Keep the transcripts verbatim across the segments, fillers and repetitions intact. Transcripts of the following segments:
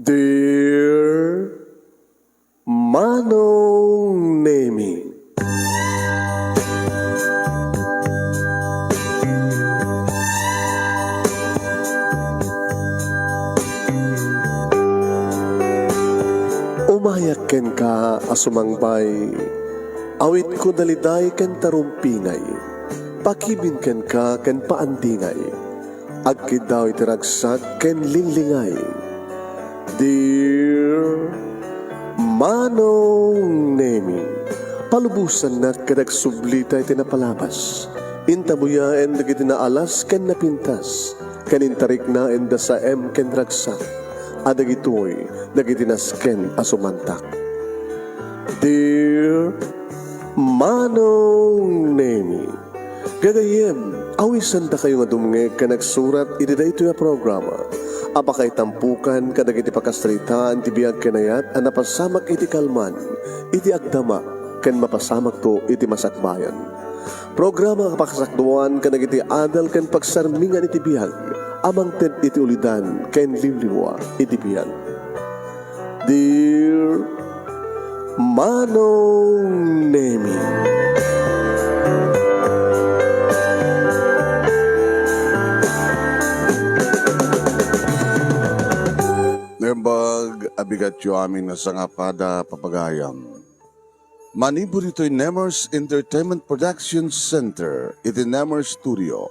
Dear Manong Nemi. Umayak kenka a sumangbay, awitko daliday ken tarumpingay, pakibin kenka ken paandingay. Agkiddaw iti ragsak ken linglingay. Dear Manong Nemi, palubosannak ket agsublita iti napalabas. Intabuyaen dagiti naalas ken napintas, ken intariknaen da saem ken ragsak, a dagitoy dagiti nasken a sumantak. Dear Manong Nemi, gagayyem, awisandakayo nga dumngeg ken agsurat iti daytoy a programa a pakaitampokan kadagiti pakasaritaan ti biag ken ayat a napasamak iti kalman, iti agdama, ken mapasamakto iti masakbayan. Programa a pakasakduan kadagiti adal ken pagsarmingan iti biag a mangted iti ulidan ken liwliwa iti biag. Dear Manong Nemi. Naimbag a bigatyo amin nga sangapada, papagayam. Manipud ditoy Nemers Entertainment Production Center iti Nemers Studio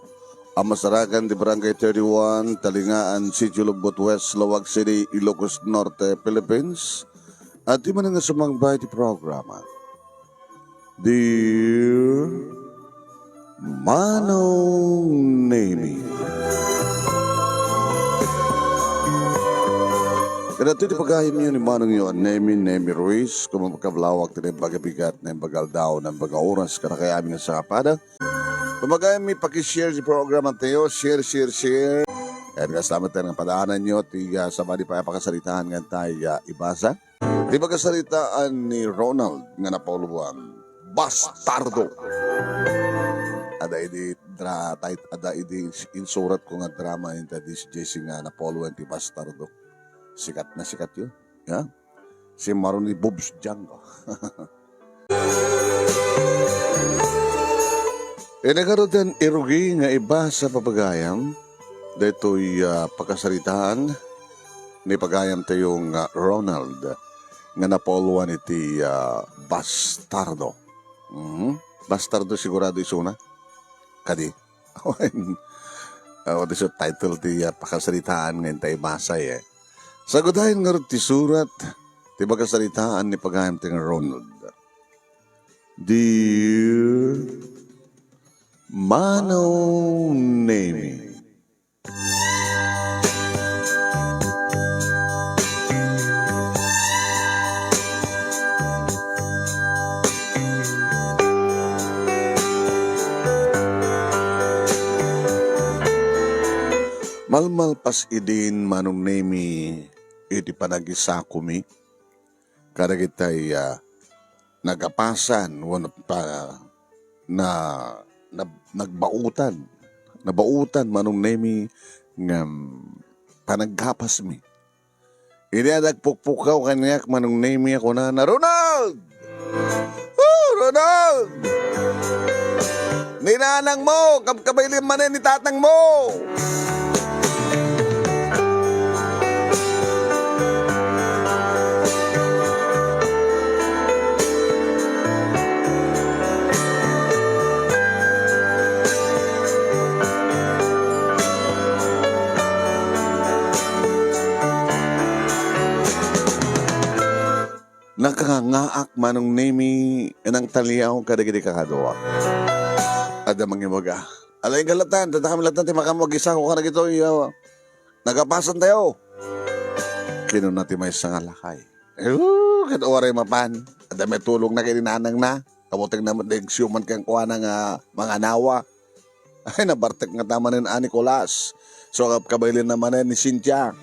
a masarakan ti Barangay thirty-one, Talingaan, Sitio Lobbot West, Laoag City, Ilocos Norte, Philippines. Adtoy manen nga sumangbay ti programa. Dear Manong Nemi. Kadagitoy ti pagayamyo ni Manongyo a Nemi, Nemi Ruiz, kung makablawag ti naimbag a bigat, naimbag a aldaw, naimbag a oras, kadakayamin nga sangapada. Pamagayammi, pakishare ti programa tayo, share, share, share. Kaya nga salamat tayo nga padaananyo, ti, ah, sabali pa pakasaritaan nga tayo, ah, ibasa. Ti pakasaritaan ni Ronald nga napauluan, Bastardo. Ada idi dra-, tit-, ada idi ins-, insurat ko nga drama inta dis J C nga napauluan ti Bastardo. Sikat na sikat yun. Ya? Si Maroni Boobs Django. Ina ngaruden, irugi nga ibasa, papagayam, daytoy, ah, pakasaritaan ni pagayam tayo nga Ronald nga napauluan iti, ah, Bastardo. Mhm. Bastardo sigurado isuna. Kadi. Awan. Ah, what is the title ti, ah, pakasaritaan nga intay ibasa, eh? Sagudayen ngarud ti surat ti pakasaritaan ni pagayam tayo nga Ronald. Dear Manong Nemi. Malmalpas idin, Manong Nemi, iti panagisakomi kadagitay, ah, nagapasan wenno pa-, na, na, nagbaotan. Nabaotan, Manong Nemi, nga, mm, panaggapasmi. Idi adda agpukpukaw kaniak, Manong Nemi, a kunana, "Ronald! Oh, Ronald! Ni nanangmo, kabkabaylin manen ni tatangmo!" Nakangaak, Manong Nemi, nangtaliaw kadagiti kakaduak. Adda mangibaga, "Ala, inggallatan, dadakami latta ti makaammo agisako kadagitoy, ah, nagapasan tayo." Kinuna ti maysa nga lakay. Eh, ket uray mapan, adda met tulongna ken ni nanangna. Kabutengna met dagiti siuman kenkuana nga manganawa. Ay, nabartek ngata manen a Nicolas. So, kab-, kabaylinna manen ni Cynthia.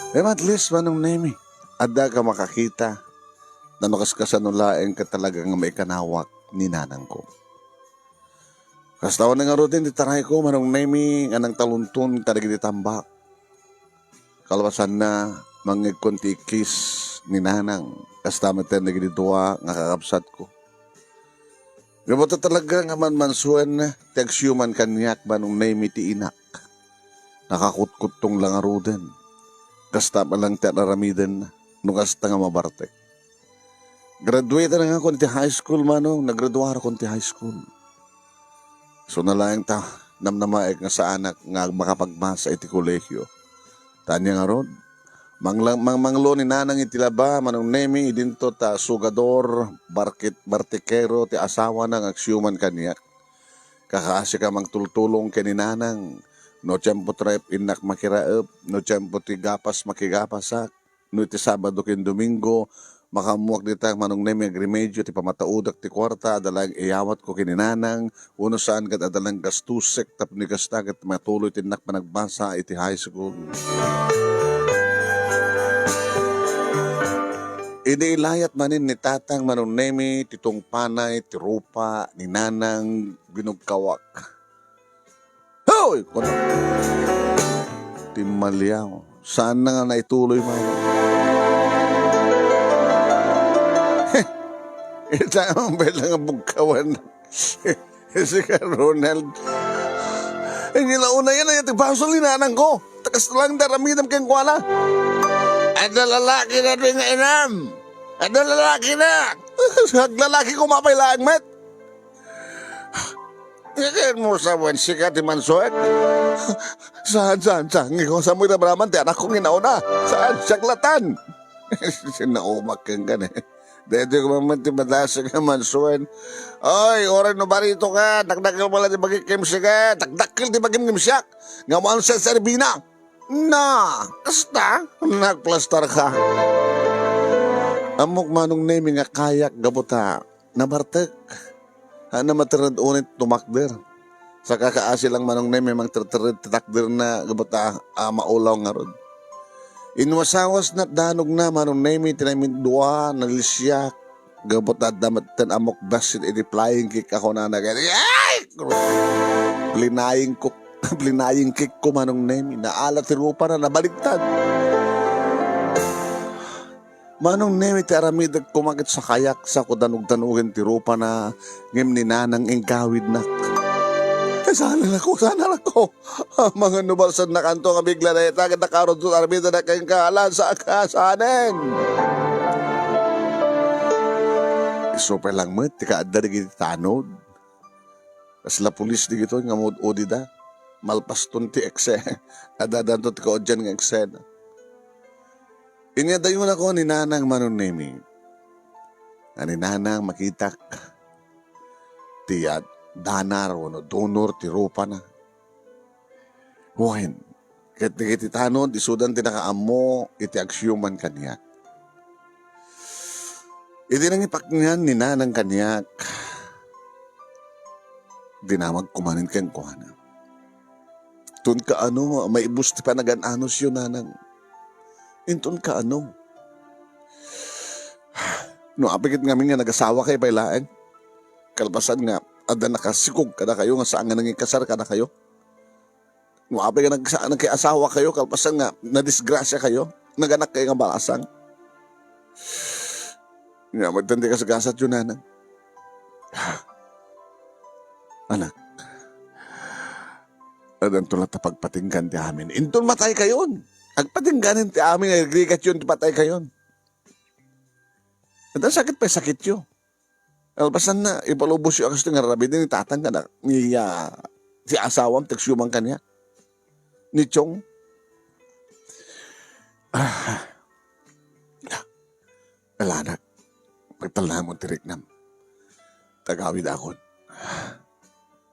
Ngem at least, Manong Nemi, adda ka makakita. Nano kaskasano laeng ket talaga nga maikanawak ni nanangko. Kasta wen ngaruden ti tarayko, Manong Nemi, nga nangtalunton kadagiti tambak. Kalpasanna, mangngegkon ti ikkis ni Nanang, kasta met dagiti dua nga kakabsatko. Gapu ta talaga nga manmansuen ti agsiuman kaniak, Manong Nemi, ti inak. Nakakutkuttong la ngaruden. Kasta met lang ti ar-aramidenna, no kasta nga mabartek. Graduate na nga kon ti high school, Manong. Naggraduarakon ti high school. So, nalaeng ta, namnamaek nga saanak nga makapagbasa iti kolehio. Ta ania ngarud? Mangla-, mangmanglo ni Nanang iti laba, Manong Nemi, idinto ta sugador, barkit-, bartikero ti asawana nga agsiuman kaniak. Kakaasika mangtultulong ken ni Nanang. No tiempo ti raep innak makiraep, no tiempo ti gapas makigapasak, no iti Sabado ken Domingo, makaammoak dita, Manong Nemi, agremedio ti pamataudak ti kuarta, adda laeng iyawatko ken ni Nanang, wenno saan ket adda laeng gastusek tapno kasta ket matuloy ti innak panagbasa iti high school. Idi ilayat manen ni Tatang, Manong Nemi, ti tungpanay ti rupa ni Nanang, binugkawak. Hoy! Kuno. Timmaliaw. Saan na nga naituloy man? Ita ang bela nga bugkawan. Sika, Ronald. Ang ilauna yan ay ati basol ni Nanang ko. Takas lang daramidam keng kuala. Ada lalaki na rin nga inam. Ada lalaki na. Aglalaki ko mapay laang met. Ikan mo sa buwan sika ti mansuet? Saan, saan, saan? Ikaw sa mo irabraman ti anak kong inauna. Saan? Siak latan. Sinaumak kang gani. Dede ko man ti madasig nga mansuet. Oy, oray no barito ka, dakdakkel pala ti bagik kim sika, dakdakkel ti bagim kim siak. Nga mo ang serbina. Na, kasta, nagplastar ka. Ammok Manong Nemi nga kayak gapu ta nabartek. Haan a materred unay tumakder. Saka kaasi lang Manong Nemi mangterterred ti takderna gapu ta, ah, maulaw ngarud. Inwasawas na danogna Manong Nemi ti naimindua, nalisiak. Gapu ta adda metten a mukbas iti flying kick a kunana ket, ay! Flying kick, flying kick ko Manong Nemi, naala ti rupana, nabaligtad. Manong Nemi ti aramidek koma ket sa kayak, sa ko danogdanogen ti rupana, ngem ni Nanang inggawidnak. Ay, saan a lako, saan a lako? Amangan no balsad nakanto nga bigla dayta ket nakarudot armida na kenka, ala, saka sanen. Isu pay lang met ti kaadda dagiti tanod. Kasla pulis digitoy nga maud-udida. Malpaston ti ekse-, addadanto ti kaudyan nga eksena. Inyadayonako ni Nanang Manong Nemi. Nga ni Nanang makitak ti, ah, danar wenno dunor ti rupana. Wen, ket dagiti tanod, isudan ti nakaammo iti agsiuman kaniak. Idi nangipaknian ni Nanang kaniak, dinamagko manen kenkuana. Inton kaano, maibus ti panagan-anosyo, Nanang. Inton kaano. No apay ket ngamin nga nagasawa kayo pay laeng. Kalpasan nga, adda nakasikog kadakayo nga saan nga nangikasar kadakayo. No apay nga nagsa-, nagkiasawa kayo, kalpasan nga nadisgrasya kayo, naganak kayo nga balasang. Nga, magtandi ka sa gasat yun, Nanang. Anak, addanto latta pagpatinggan ti amin. Inton matay kayon, agpatingganen ti amin, agrigat yun ti patay kayon. Adda sakit pay sakityo. Kalpasan na, ipalubos yo a kastoy nga rarabiden ni tatang kada ni, ah, ti asawam, ti agsiuman kaniak. Ni Chong. Ah. Ala, anak, pagtalnamon ti riknam. Tagawid akon.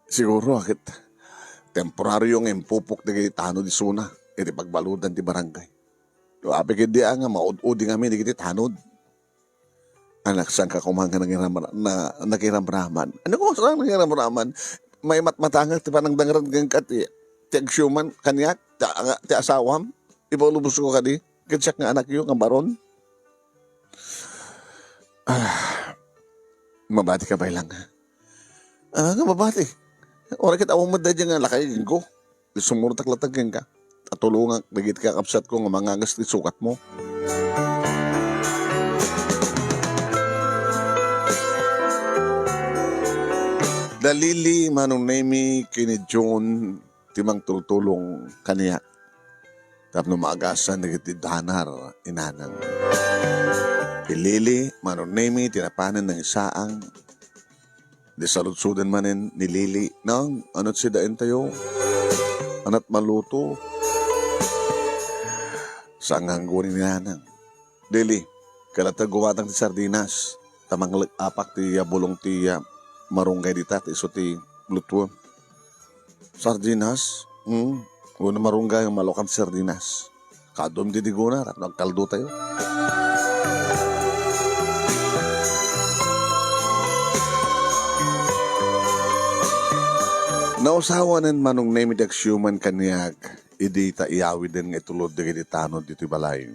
Siguro, akit, temporario nga impupok dagiti tanod isuna, iti pagbaludan ti barangay. Apay ket di a nga maud-udi ngamin dagiti tanod. Anak, saan ka koma nga nangiramra-, na, nakiramraman? Ano ko saan nakiramraman? May matmatangak ti panangdangran kenka ti, ti agsiuman kaniak, ti, ti asawam, ipalubos ko kadi, ket siak nga anakyo, nga baron. Ah, mabati ka pay lang, ha? Ah, nga mabati. Uray ket awan met daydiay nga lakay, Gingo. Ti sumurotak latta kenka. Tatulongak dagiti kakabsatko nga mangagas ti sukatmo. Da Lily, Manong Nemy, ken ni John ti mangtultulong kaniak tapno maagasan dagiti danar ni Nanang. Hi Lily, Manong Nemy, ti napanen nangisaang. Di saludsoden manen ni Lily, "Nang, anat sidaentayo? Anat maluto?" Saan nga anggo ni Nanang. "Lily, kailanto gumatang ti sardinas. Ta mangleg-apak ti, ah, bulong ti, ah, marunggay dita, ti isu ti lutuem." "Sardinas? Hmm. Wenno marunggay nga malukan ti sardinas. Kaduam ti digona, tapno agkaldotayo." Nausawanen Manong Nemy ti agsiuman kaniak idi ta iyawiden nga itulod dagiti tanod ditoy balay.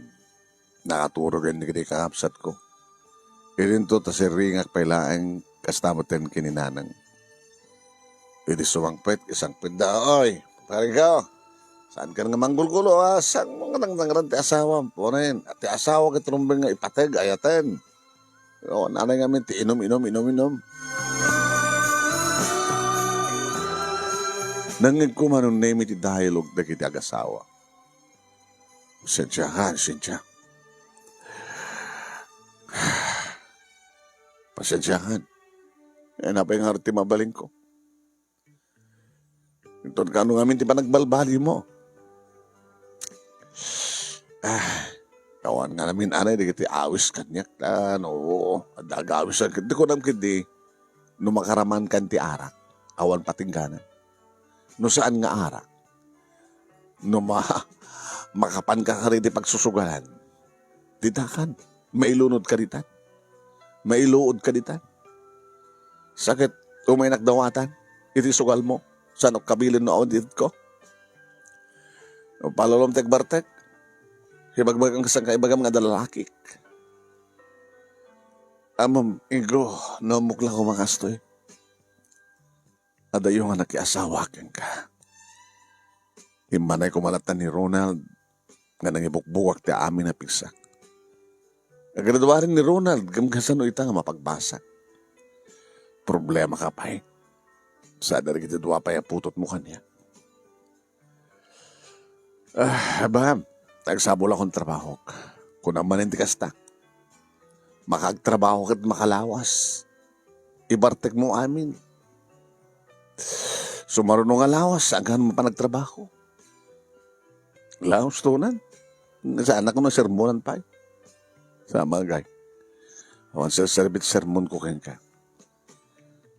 Nakaturogen dagiti kakabsatko. Idinto ta sirringak pay laeng kasta metten ken ni Nanang. Idi sumangpet, isangpetda, "Oy, pare ko, saankan nga manggulgulo, a? Saanmo nga nangnangran ti asawam? Punen, ti asawa ket rumbeng nga ipateg, ayaten. O, nanay ngamin ti inum, inum, inum, inum." Nangngegko, Manong Nemy, ti dialogue dagiti agasawa. Pasensiakan, Cynthia. Pasensiakan. Eh, napay nga ti mabalinko? Inton kano ngamin ti panagbalbalimo? Ah, awan nga namin anay dagiti awis kaniak tan, oo, adda agawisan ket di kunam ketdi no makaramankan ti arak, awan patingganan. No saan nga arak, no ma-, makapanka kadi ti pagsusugalan, didakan, mailunodka ditan. Mailuodka ditan. Sakit, umaynak dawatan, iti sugalmo, saan kabilin no awan ditatko? Palulom ti agbartek, ibagbagam kasano nga ibagam nga adda lalakik. Ammom, Igo, no ammok la koma kastoy. Adayo nga nakiasawa kenka. Immanay koma latta ni Ronald nga nangibukbukak ti amin a pigsak. Agraduaren ni Ronald ngem kasano ita nga mapagbasa? Problemaka pay. Saan dagiti dua pay a putotmo kaniak? Ah, Abraham, agsapulakon trabahok. Kunam manen ti kasta. Makaagtrabaho ket makalawas. Ibartekmo amin. Sumaruno nga lawas, saan nga mapan agtrabaho? Lawas tunan. Saanak no sermonan pay. Sa bagay. Awan serserbi ti sermonko kenka.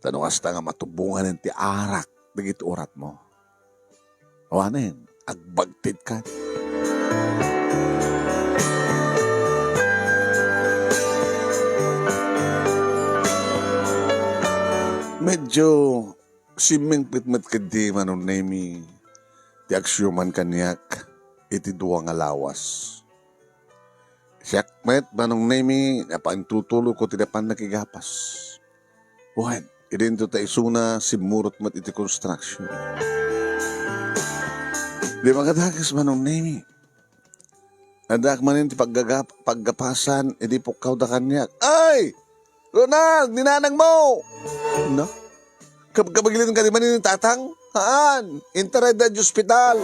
Ta no kasta nga matubonganen ti arak dagiti uratmo. Awanen, agbagtitkan. Medyo simmingpet met ketdi, Manong Nemy, ti agsiuman kaniak iti dua nga lawas. Siak met, Manong Nemy, napaintutulogko ti napan nakigapas. Wen, idinto ta isuna simmurot met iti construction. Di makadakes, Manong Nemy. Addaak manen ti paggagap-, paggapasan, idi pukkawda kaniak. Ay! Ronald, ni nanangmo! No? Kab-, kabagilan kadi manen ni tatang? Haan, intarayda iti ospital.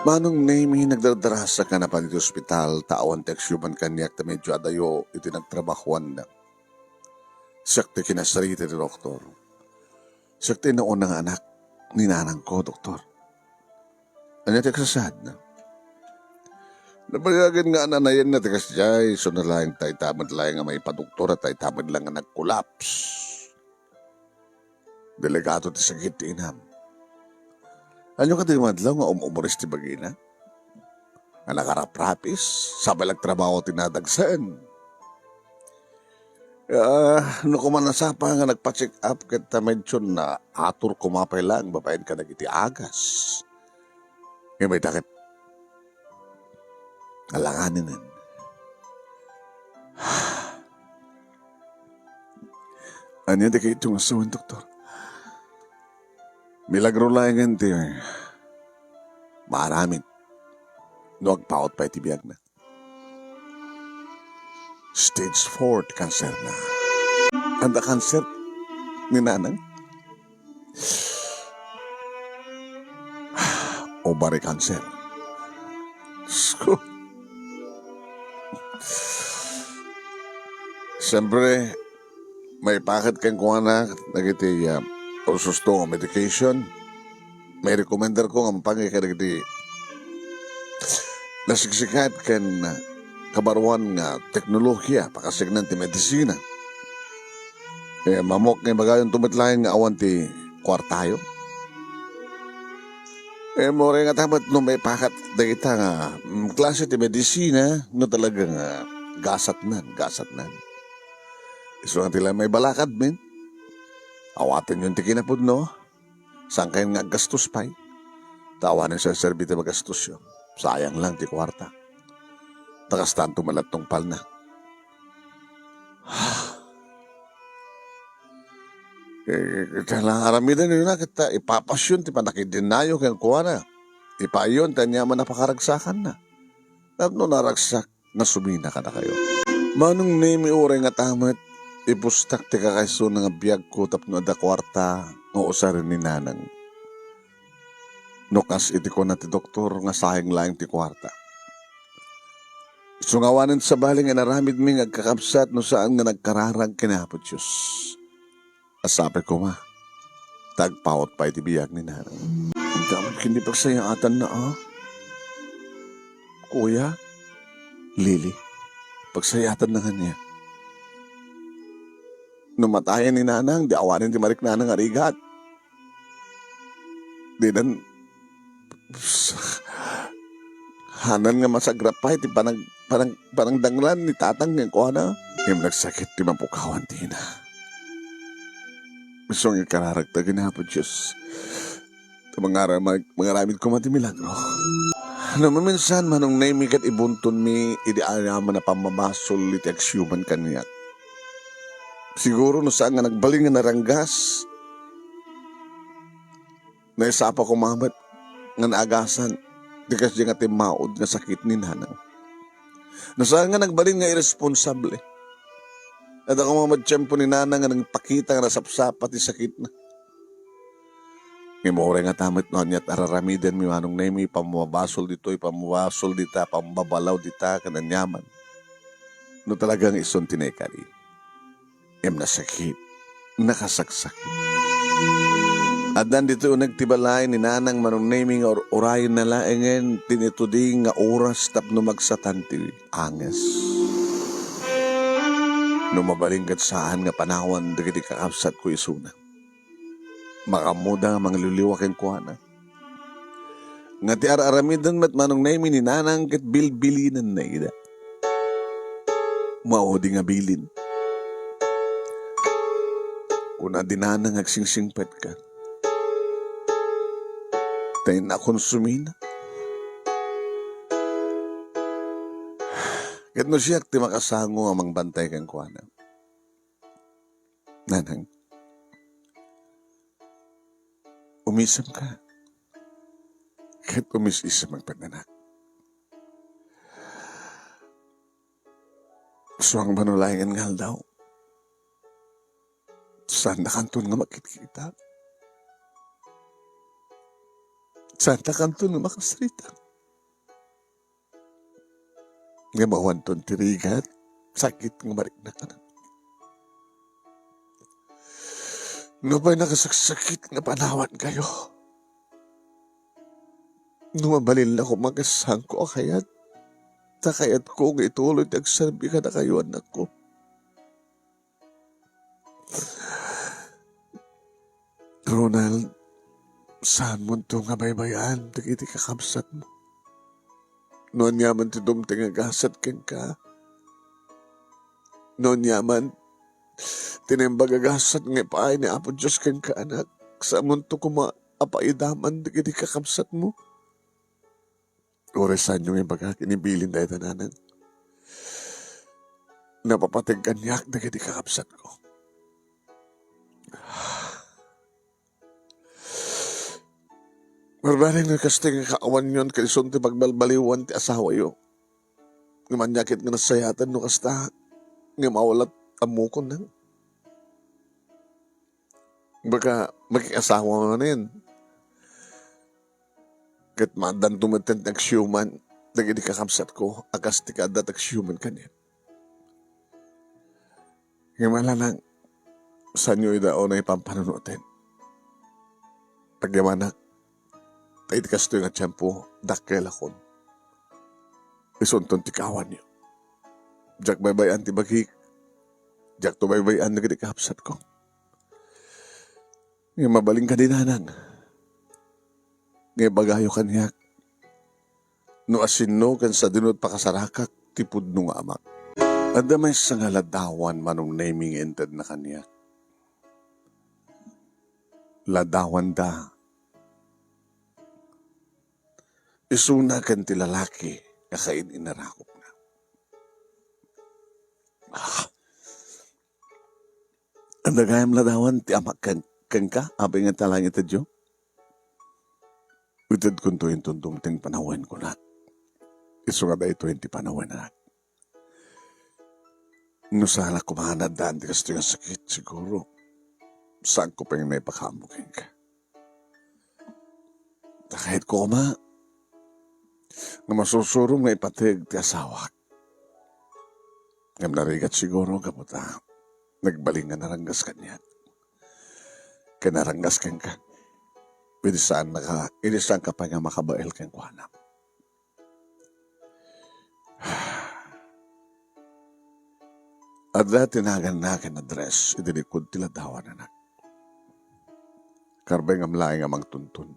Manong Nemy, nagdardarasak nga napan iti ospital, ta awan ti agsiuman kaniak ta medyo adayo iti nagtrabahoanda. Siak ti kinasarita ti doktor. Siak ti nauna nga anak ni nanangko, doktor. Ania ti agsasaadna? Nabayagen nga ananayanna ti kasdiay, isuna laeng ta ita met laeng nga maipadoktor, ta ita met laeng nga nagkolaps. Delikado ti sakit ti inam. Ania kadi nga adlaw nga um-umores ti bagina? Nga nakaraprapis, sabay la agtrabaho ti nadagsen. Ah, no koma nasapa nga nagpa-check up ket ta medyo naatur koma pay laeng babaen kadagiti agas. Ngem ita ket Alanganinen. Ania dagitoy nga sawen, doktor? Milagro laengen ti maaramid no agpaut pay ti biagna. Stage four ti kanserna. Adda kanser ni nanang? Ovary cancer. Diyos ko. Siyempre, maipakat kenkuana dagiti, ah, ususto nga medication. Mairekomendarko nga mapangngeg kadagiti nasiksikat ken kabaruan nga teknolohiya, pakasngangna ti medisina. Eh, ammok nga ibagayonto met laeng nga awan ti kuartayo. Eh, uray ngata met no maipakat dagita nga, mm, klase ti medisina, no talaga nga gasatnan, gasatnan. Isu nga ti la maibalakadmin. Awatenyon ti kinapudno. Saankayon nga aggastos pay? Ta awanen serserbi ti magastos yo. Sayang lang ti kuarta. Ta kastanto met la ti tungpalna. Eh, ket la aramidennona ket ta ipapasyon ti pannakidinnayo kenkuana. Ipaayyon ti aniaman a pakaragsakanna. Tapno naragsak nga sumina kadakayo. Manong Nemi, uray ngata met, ibustak ti kakaisuna nga biagko tapno adda kuarta nga usaren ni nanang. No kas iti kuna ti doktor nga sayang laeng ti kuarta. Isu nga awanen sabali nga inaramidmi nga agkakabsat no saan nga nagkararag ken Apo Dios. Sapay koma, ta agpaut pay ti biag ni nanang. Adda met ken ni pagsayaatanna, a? Kuya, Lily, pagsayaatanna ngania? No matayen ni nanang, di awanen ti mariknana nga rigat. Dinan, hanan nga masagrap pay ti panag-, panag-, panangdanglan ni tatang kenkuana. Ngem nagsakit ti mapukawan ti ina. Isu nga ikararagta ken Apo Dios. Ta mangaramid, mangaramid koma ti milagro. No maminsan, Manong Nemi, ket ibuntonmi idi aniaman a pammabasol iti agsiuman kaniak. Siguro no saan nga nagbalin nga naranggas, naisapa koma met nga naagasan ti kasdi nga timmaud nga sakit ni nanang. No saan nga nagbalin nga irresponsable. Adda koma met tiempo ni nanang nga nagpakita nga nasapsapa ti sakitna. Ngem uray ngata met no aniat araramidenmi, Manong Nemi, pammabasol ditoy, pammabasol dita, pambabalaw dita, ken aniaman. No talaga nga isun ti naikari. Ngem nasakit, nakasaksakit. Addan ditoy uneg ti balay ni nanang, Manong Nemi, nga ur-, urayenna laengen ti inituding nga oras tapno magsatan ti anges. No mabalin ket saan nga panawan dagiti kakabsatko isuna. Makaammoda nga mangliwliwa kenkuana. Nga ti ar-aramiden met, Manong Nemi, ni nanang ket bilbilinenna ida. Maudi nga bilin. Kuna di nanang, agsingsingpetka. Ta inna konsumina. Ket no siak ti makasango a mangbantay kenkuana. Nanang, umisemka. Ket umis-isem met, anak. Suang mano laengen nga aldaw, saantakanton nga makitkita. Saantakanton nga makasarita. Ngem awanton ti rigat, sakit nga mariknaan. Nupay nakasaksakit nga panawankayo, no mabalin la koma ket saanko a kayat, ta kayatko nga ituloy ti agserbi kadakayo, anakko. Ronald, saanmonto nga baybay-an dagiti kakabsatmo. No aniaman ti dumteng a gasat kenka, no aniaman ti naimbag a gasat nga ipaay ni Apo Dios kenka, anak, saanmonto koma a paidaman dagiti kakabsatmo. Uray saanyo nga ibagak, inibilin dayta, Nanang. Napapateg kaniak dagiti kakabsatko. Barbareng no kastoy nga kaawanyon ken isun ti pagbalbaliwan ti asawayo. Ngem ania ket nga nasayaten no kasta nga mawala ti ammokon, Nang? Baka makikasawa manen. Ket maaddanto metten ti agsiuman dagiti kakabsatko a kas ti kaadda ti agsiuman kaniak. Ngem ala, Nang, saanyo idaona nga ipampanunoten. Agyamanak, ta iti kastoy nga tiempo, dakkelakon. Isunton ti kaawanyo. Diak baybay-an ti bagik. Diakto baybay-an dagiti kakabsatko. Ngem mabalin kadi, Nanang, nga ibagayo kaniak no asino ken sadino ti pakasarakak ti pudno nga amak. Adda maysa nga ladawan, Manong Nemy, nga intedna kaniak. Ladawanda isuna ken ti lalaki nga kain-inarakupna. Ah, Adda gayam ladawan ti amak ken-, kenka, apay nga ta langitedyo? Itedkonto inton dumteng panawen, kunak. Isu nga daytoy ti panawen, anak. No saanak koma nga addaan ti kastoy nga sakit, siguro, saanko pay nga maipakaammo kenka. Ta kayatko koma nga masursurom nga ipateg ti asawak. Ngem narigat siguro gapu ta nagbalin nga naranggas kaniak. Ken naranggas kenka. Idi saannaka, idi saanka pay nga makabael kenkuana. Adda ti naganna ken address iti likod ti ladawan, anak. Karbengam laeng a mangtuntun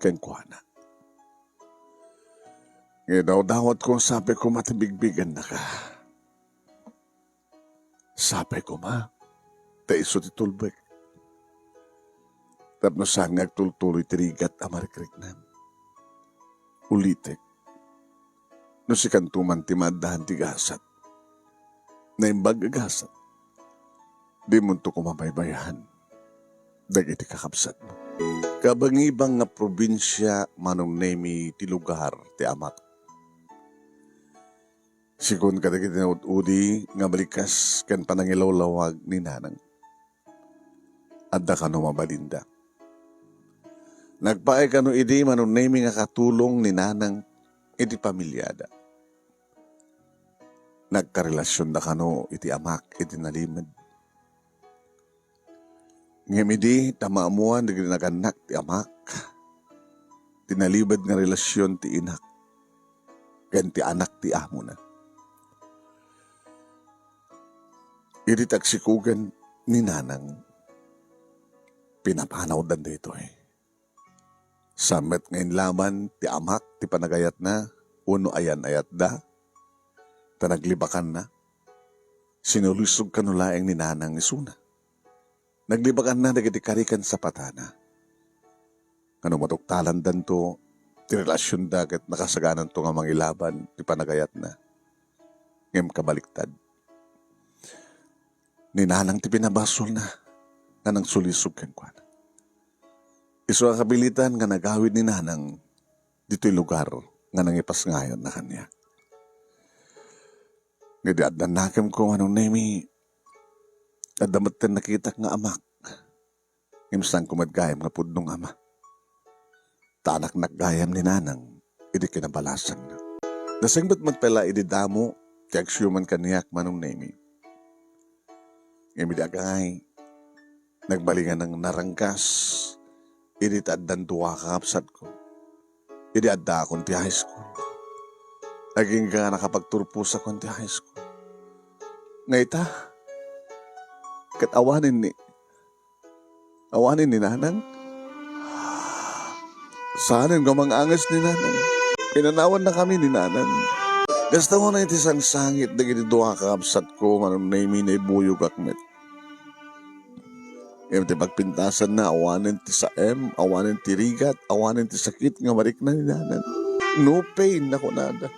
kenkuana. Nga idawdawatko, sapay koma ti bigbigennaka. Sapay koma ta isu ti tulbek. Tapno saan nga agtultuloy ti rigat a marikriknam. Ulitek, no sikanto man ti maaddaan ti gasat, naimbag a gasat, dimonto koma baybay-an dagiti kakabsatmo. Kabangibang nga probinsia, Manong Nemy, ti lugar ti amak. Sigun kadagiti naud-udi nga malikas ken panangilawlawag ni Nanang. Adda kano mabalinda. Nagpaay kano idi, Manong Nemy, nga katulong ni Nanang iti pamiliada. Nagkarelasionda kano iti amak iti nalimed. Ngem idi ta maammoan dagiti nagannak ti amak, ti nalibed nga relasion ti inak ken ti anak ti amona. Idi tagsikogen ni Nanang, pinapanawdan daytoy. Saan met nga inlaban ti amak ti panagayatna wenno ayan-ayatda, ta naglibakanna. Sinulisog kano laeng ni Nanang isuna. Naglibakanna dagiti kari ken sapatana. Ngano matuktalandanto ti relasionda ket nakasagananto nga mangilaban ti panagayatna. Ngem kabaliktad. Ni Nanang ti pinabasolna nga nangsulisog kenkuana. Isu a kabilitan nga nagawid ni Nanang ditoy lugar nga nangipasngayonna kaniak. Ngem idi adda nakemko, Manong Nemy, adda metten nakitak nga amak. Ngem saanko met gayam nga pudno nga ama. Ta anaknak gayam ni Nanang idi kinabalasangna. Nasengbat met pay la idi damo ti agsiuman kaniak, Manong Nemy. Ngem idi agangay, nagbalingan nga naranggas idi ta addan dua a kakabsatko. Idi addaakon ti high school, agingga nga nakapagturposakon ti high school. Nga ita, ket awanen ni, awanen ni Nanang. Saanen nga mang-anges ni Nanang. Pinanawannakami ni Nanang. Kasta unay ti sangsangit dagiti dua a kakabsatko, Manong Nemy, naibuyogak met. Ngem ti pagpintasanna, awanen ti saem, awanen ti rigat, awanen ti sakit nga marikna ni Nanang. No pain, a kunada.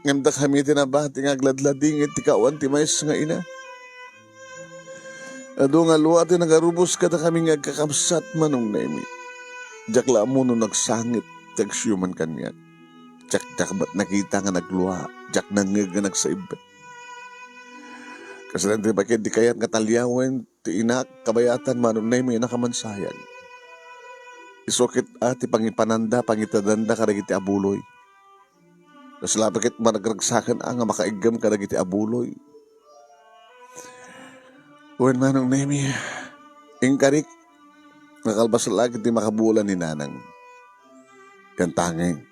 Ngem dakami ti nabati nga agladladingit ti kawan ti maysa nga ina. Adu nga alua ti nagarubos kadakami nga agkakabsat, Manong Nemi. Diak la ammo no nagsangit ti agsiuman kaniak. Diak, diak met nakita nga naglua, diak nangngeg nga nagsaibbet. Kasla ti baket di kayat nga taliawen ti inak, kabayatan, Manong Nemi, a nakamansayag. Isu ket a ti pangipananda, pangitedanda kadagiti abuloy. Kasla pa ket maragragsaken a nga makaiggem kadagiti abuloy. Wen, Manong Nemi, inkarik nga kalbas la ket ti makabulan ni Nanang. Ken tanging,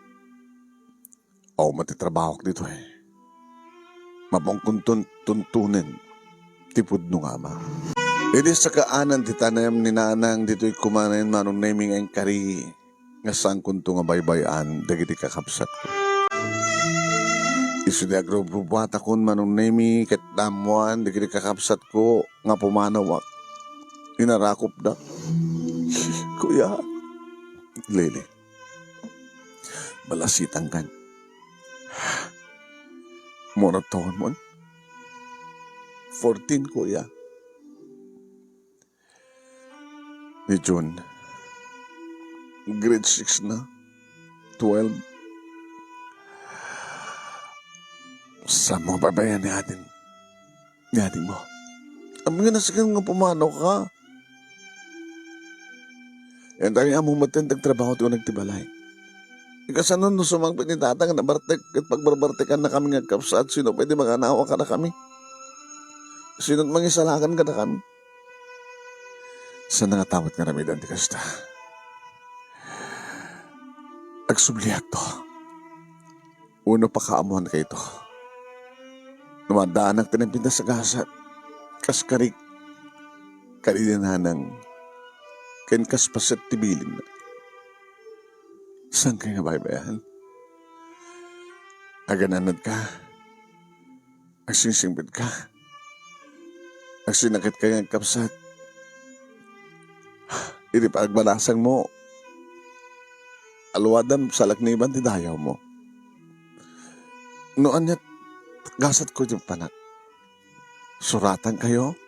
awan met ti trabahok ditoy. Mapankonton tuntunen ti pudno nga ama. Idi sakaanan ti tanem ni Nanang ditoy kumanen, Manong Nemi, nga inkari nga saankonto nga baybay-an dagiti kakabsatko. Isu ti agrubrubuatakon, Manong Nemi, ket naammoan dagiti kakabsatko nga pumanawak. Inarakopda. Kuya. Lili. Malasitangan. Mano taonmon? Fourteen, kuya. Ni June, grade six na, twelve. Saan mo babayan ni ading, ni ading mo? Amin nga nasken nga pumanaw ka. Enta nga ammo met ti agtrabaho ti uneg ti balay. Kasano no sumangpet ni Tata nga nabartek ket pagbarbartekannakami nga agkabsat, sino pay ti makanawa kadakami? Sino ti mangisalakan kadakami? Saan nga tawat nga aramiden ti kasta? Agsubliakto. Wenno pakaammoankayto. No maaddanak ti nagpintas a gasat, kas karik, kadi ni Nanang, ken kas paset ti bilinna. Saankay nga baybay-an? Agananadka? Agsingsimbedka? Agsinaketka nga agkabsat? Idi pagbalasangmo, aluadam salakniban ti dayawmo. No ania, gasatko ti panak. Suratankayo,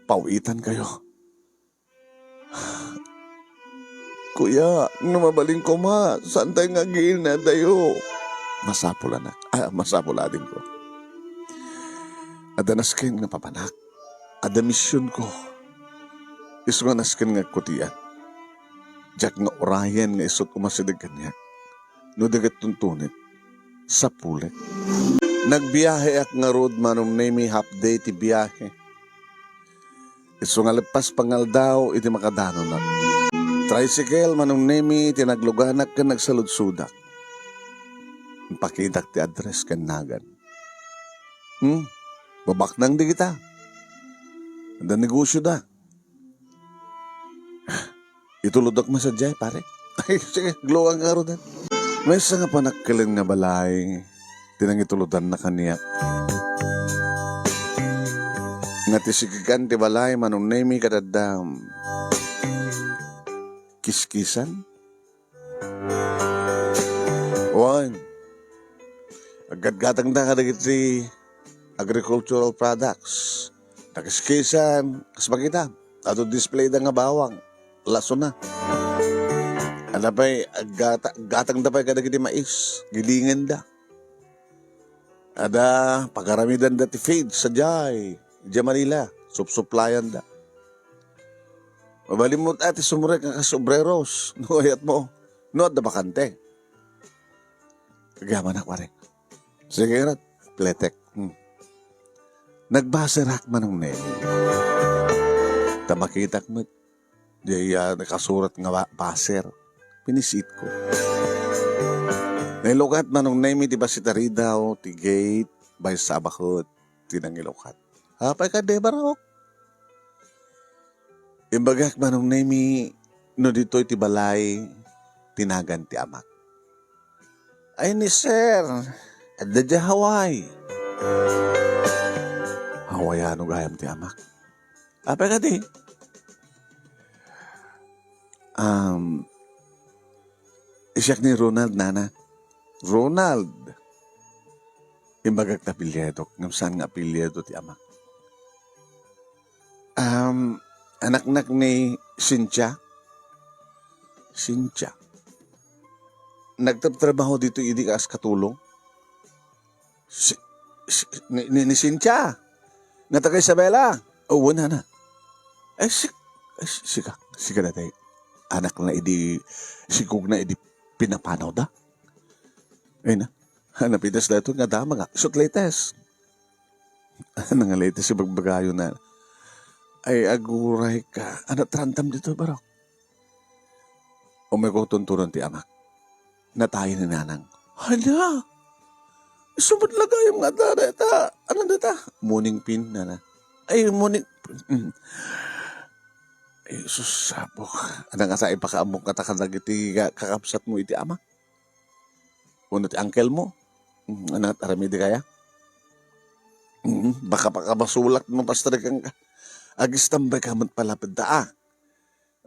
pawitankayo. Kuya, no mabalin koma, saantay nga agiinadayo. Masapul, anak. Ah, masapul, adingko. Adda nasken nga papanak. Adda misionko. Isu nga nasken nga agkutian. Diak nga urayen nga isut' umasideg kaniak. No di ket tuntunek, sapulek. Nagbiaheak ngarud, Manong Nemi, half day ti biahe. Isu nga leppas pangaldaw iti makadanonak. Tricycle, Manong Nemi, ti nagluganak ken nagsaludsodak. Impakitak ti address ken nagan. Hmm? Babaknang di kita. Adda negosioda. Itulodek met sadiay, pare. Ay, sige, aglugan ka ngaruden. Maysa nga panagkelen nga balay ti nangitulodanna kaniak. Nga ti sikigan ti balay, Manong Nemi, ket adda kiskisan. Wen, aggatgatangda kadagiti agricultural products. Nakiskisan, kas makita, adu displayda nga bawang, lasona. Adda pay, aggata-, aggatangda pay kadagiti mais, gilingenda. Adda, pagaramidanda ti feed sadiay, idiay Manila, supsuplayanda. Mabalinmo ti sumrek nga kas obreros, no kayatmo, no adda bakante. Agyamanak, pare. Sige, ngarud, pletek. Hmm. Nagbaserak, Manong Nemi. Ta makitak met, diay, ah, nakasurat nga ba-, baser. Pinisitko. Nailukat, Manong Nemi, ti bassit a ridaw ti gate, maysa a baket ti nangilukat. Apay kadi, barok? Imbagak, Manong Nemi, no ditoy ti balay ti nagan ti amak. Ay ni sir, adda diay Hawaii. Hawaiano gayam ti amak. Apay kadi? Um, siak ni Ronald, nana. Ronald. Imbagak ti apelyido, ngem saan nga apelyido ti amak. Um, anaknak ni Cynthia. Cynthia. Nagtrabtrabaho ditoy idi kas katulong. Si, si, ni, ni, ni Cynthia. Nga taga Isabela. Oo, nana. Ay, si, ay, si, sika. Sika dati. Anakna idi, sigugna idi pinapanawda. Ay na. Napitas daytoy nga dama nga. Isut' latest. Ano nga latest ibagbagayo na? Ay, aguray ka. Ano, trantam dito, barok? Umayko tunturon ti amak. Natayen ni nanang. Hala! Isu met la gayam nga adda dayta. Ano dayta? Moning pin, nana. Ay, moning, mm. Ay, sus, sabok. Ano nga sa ipakaamok nga ta kadagiti ka-, kakabsat mo iti ama? Wenno ti uncle mo? Mm, ano, aramidi kaya? Mm, baka pakabasolak no, Pastor, kang ka. Agistambay ka met palapit da, ah.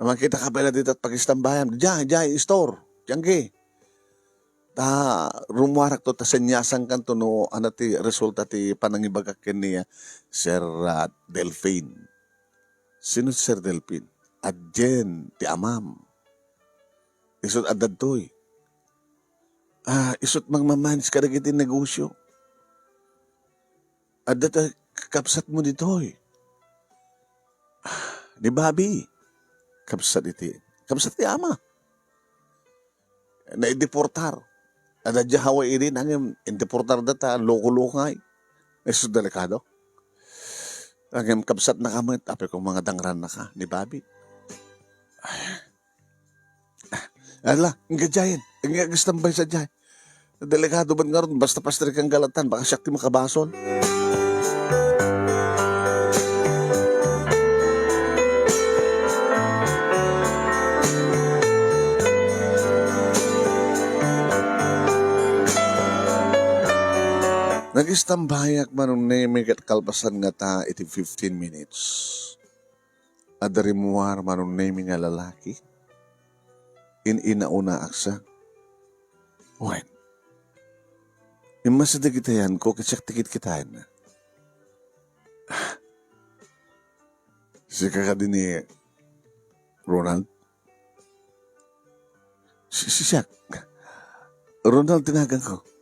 Makita ka pala dita pag-istambayam. Diay, diay, store. Diyan ki. Ta, rumuarak to, ta senyasan kanto no, ano ti resulta ti panangibagak ken ni, ah, Sir, ah, Delfin. Sino ti Sir Delfin? Adien, ti amam. Isut' adda ditoy. Ah, isut' mangmamanage kadagiti negosyo. Adda ta kabsat mo ditoy. Ah, ni Bobby. Kabsat iti, kabsat ti ama. Naideportar. Adda diay Hawaii idi, nangem, ideportar data, loko-loko ngay. Isu delikado. Nangem, kabsat na ka met, apay kung mga dangran na ka, ni Bobby. Ala, nga diayen, nga agistambay sa diay. Delikado man ngarud, basta Pastor kang galatan, baka siak ti makabasol. Nagistambayak manunemi ket kalpasan ngata iti fifteen minutes. Adda rimmuar manunemi nga lalaki. In-inauna aksa. Wen. Immasideg iti ayanko ket siak ti kitkitaenna. Sika kadi ni Ronald? Si, si siak. Ronald ti naganko.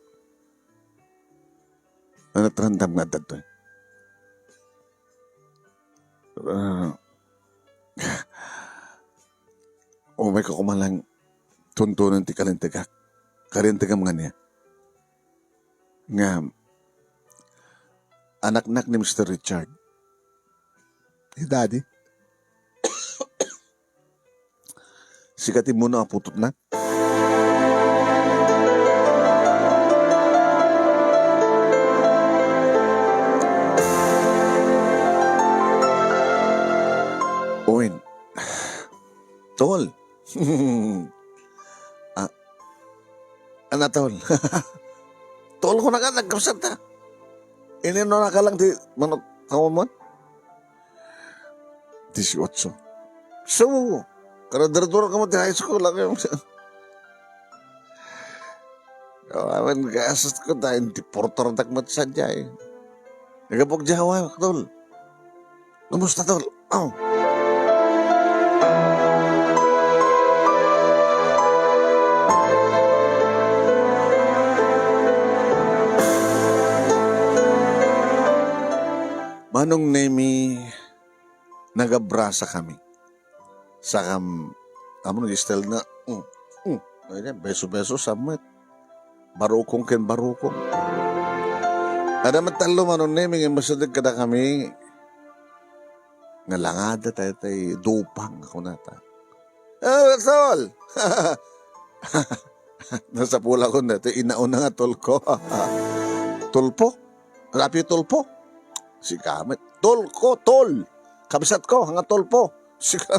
Ano, trandam nga adda ditoy? Ah, umay ko kumalang tuntunan ti kalintegak. Kalintegam nga niya. Nga, anaknak ni Mister Richard. Ni Daddy. Sika ti muna a putotna. Owen. Tol. Ah, ana, tol. Tol ko na ka, nagkapsat ta. Ini no nakalang ti manok, tawon mo? Dieciocho. So, kada durduro ka mo ti high school, ako yung, awan, gasat ko, dahil di portor dak mat sa jay. Nagabog di hawa, tol. Kumusta, tol? Oh. Manong Nemi, nagabrasa kami. Sakam, amo nag-style na, mm, mm. Ay, beso-beso, sammet. Barukong ken barukong. Ada met tallo, Manong Nemi, nga masideg kada kami. Nga langada tayo tay dupang, ako nata. Ah, tol! Nasapulakon dati, inauna nga tol ko. Tulpo? Rapi Tulpo? Sika met. Tol ko, tol! Kabsat ko, nga Tulpo. Sika.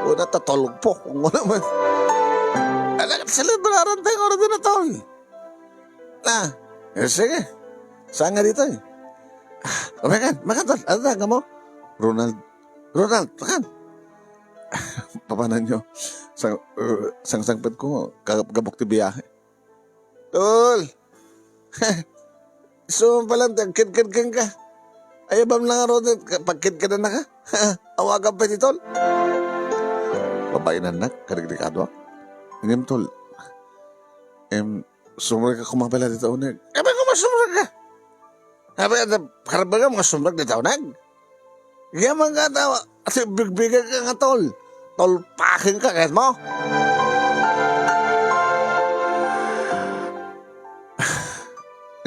Una ta Tulpo. Kung ano man. Ala, salibraran tayo, oras na, tol. Ah, eh, sige. Saan nga dito eh? Ah, makan, makan, tol. Ano tawag mo? Ronald. Ronald, makan. Papanan nyo. Sang, uh, sangsangpet ko, kagabok ti biyahe. Tol! Isu man pala ti agkedked kenka. Ayabam lang ngarud, pagkedkedannaka. Awagan pay ti tol. Babainannak, kadelikado. Ngem, tol, em, sumrekka koma pala dita uneg. Apay koma sumrekka? Apay, adda karabagam nga sumrek dita uneg? Yaman nga tawa, kasi bigbigay ka nga tol. Tolpaken ka, kayat mo?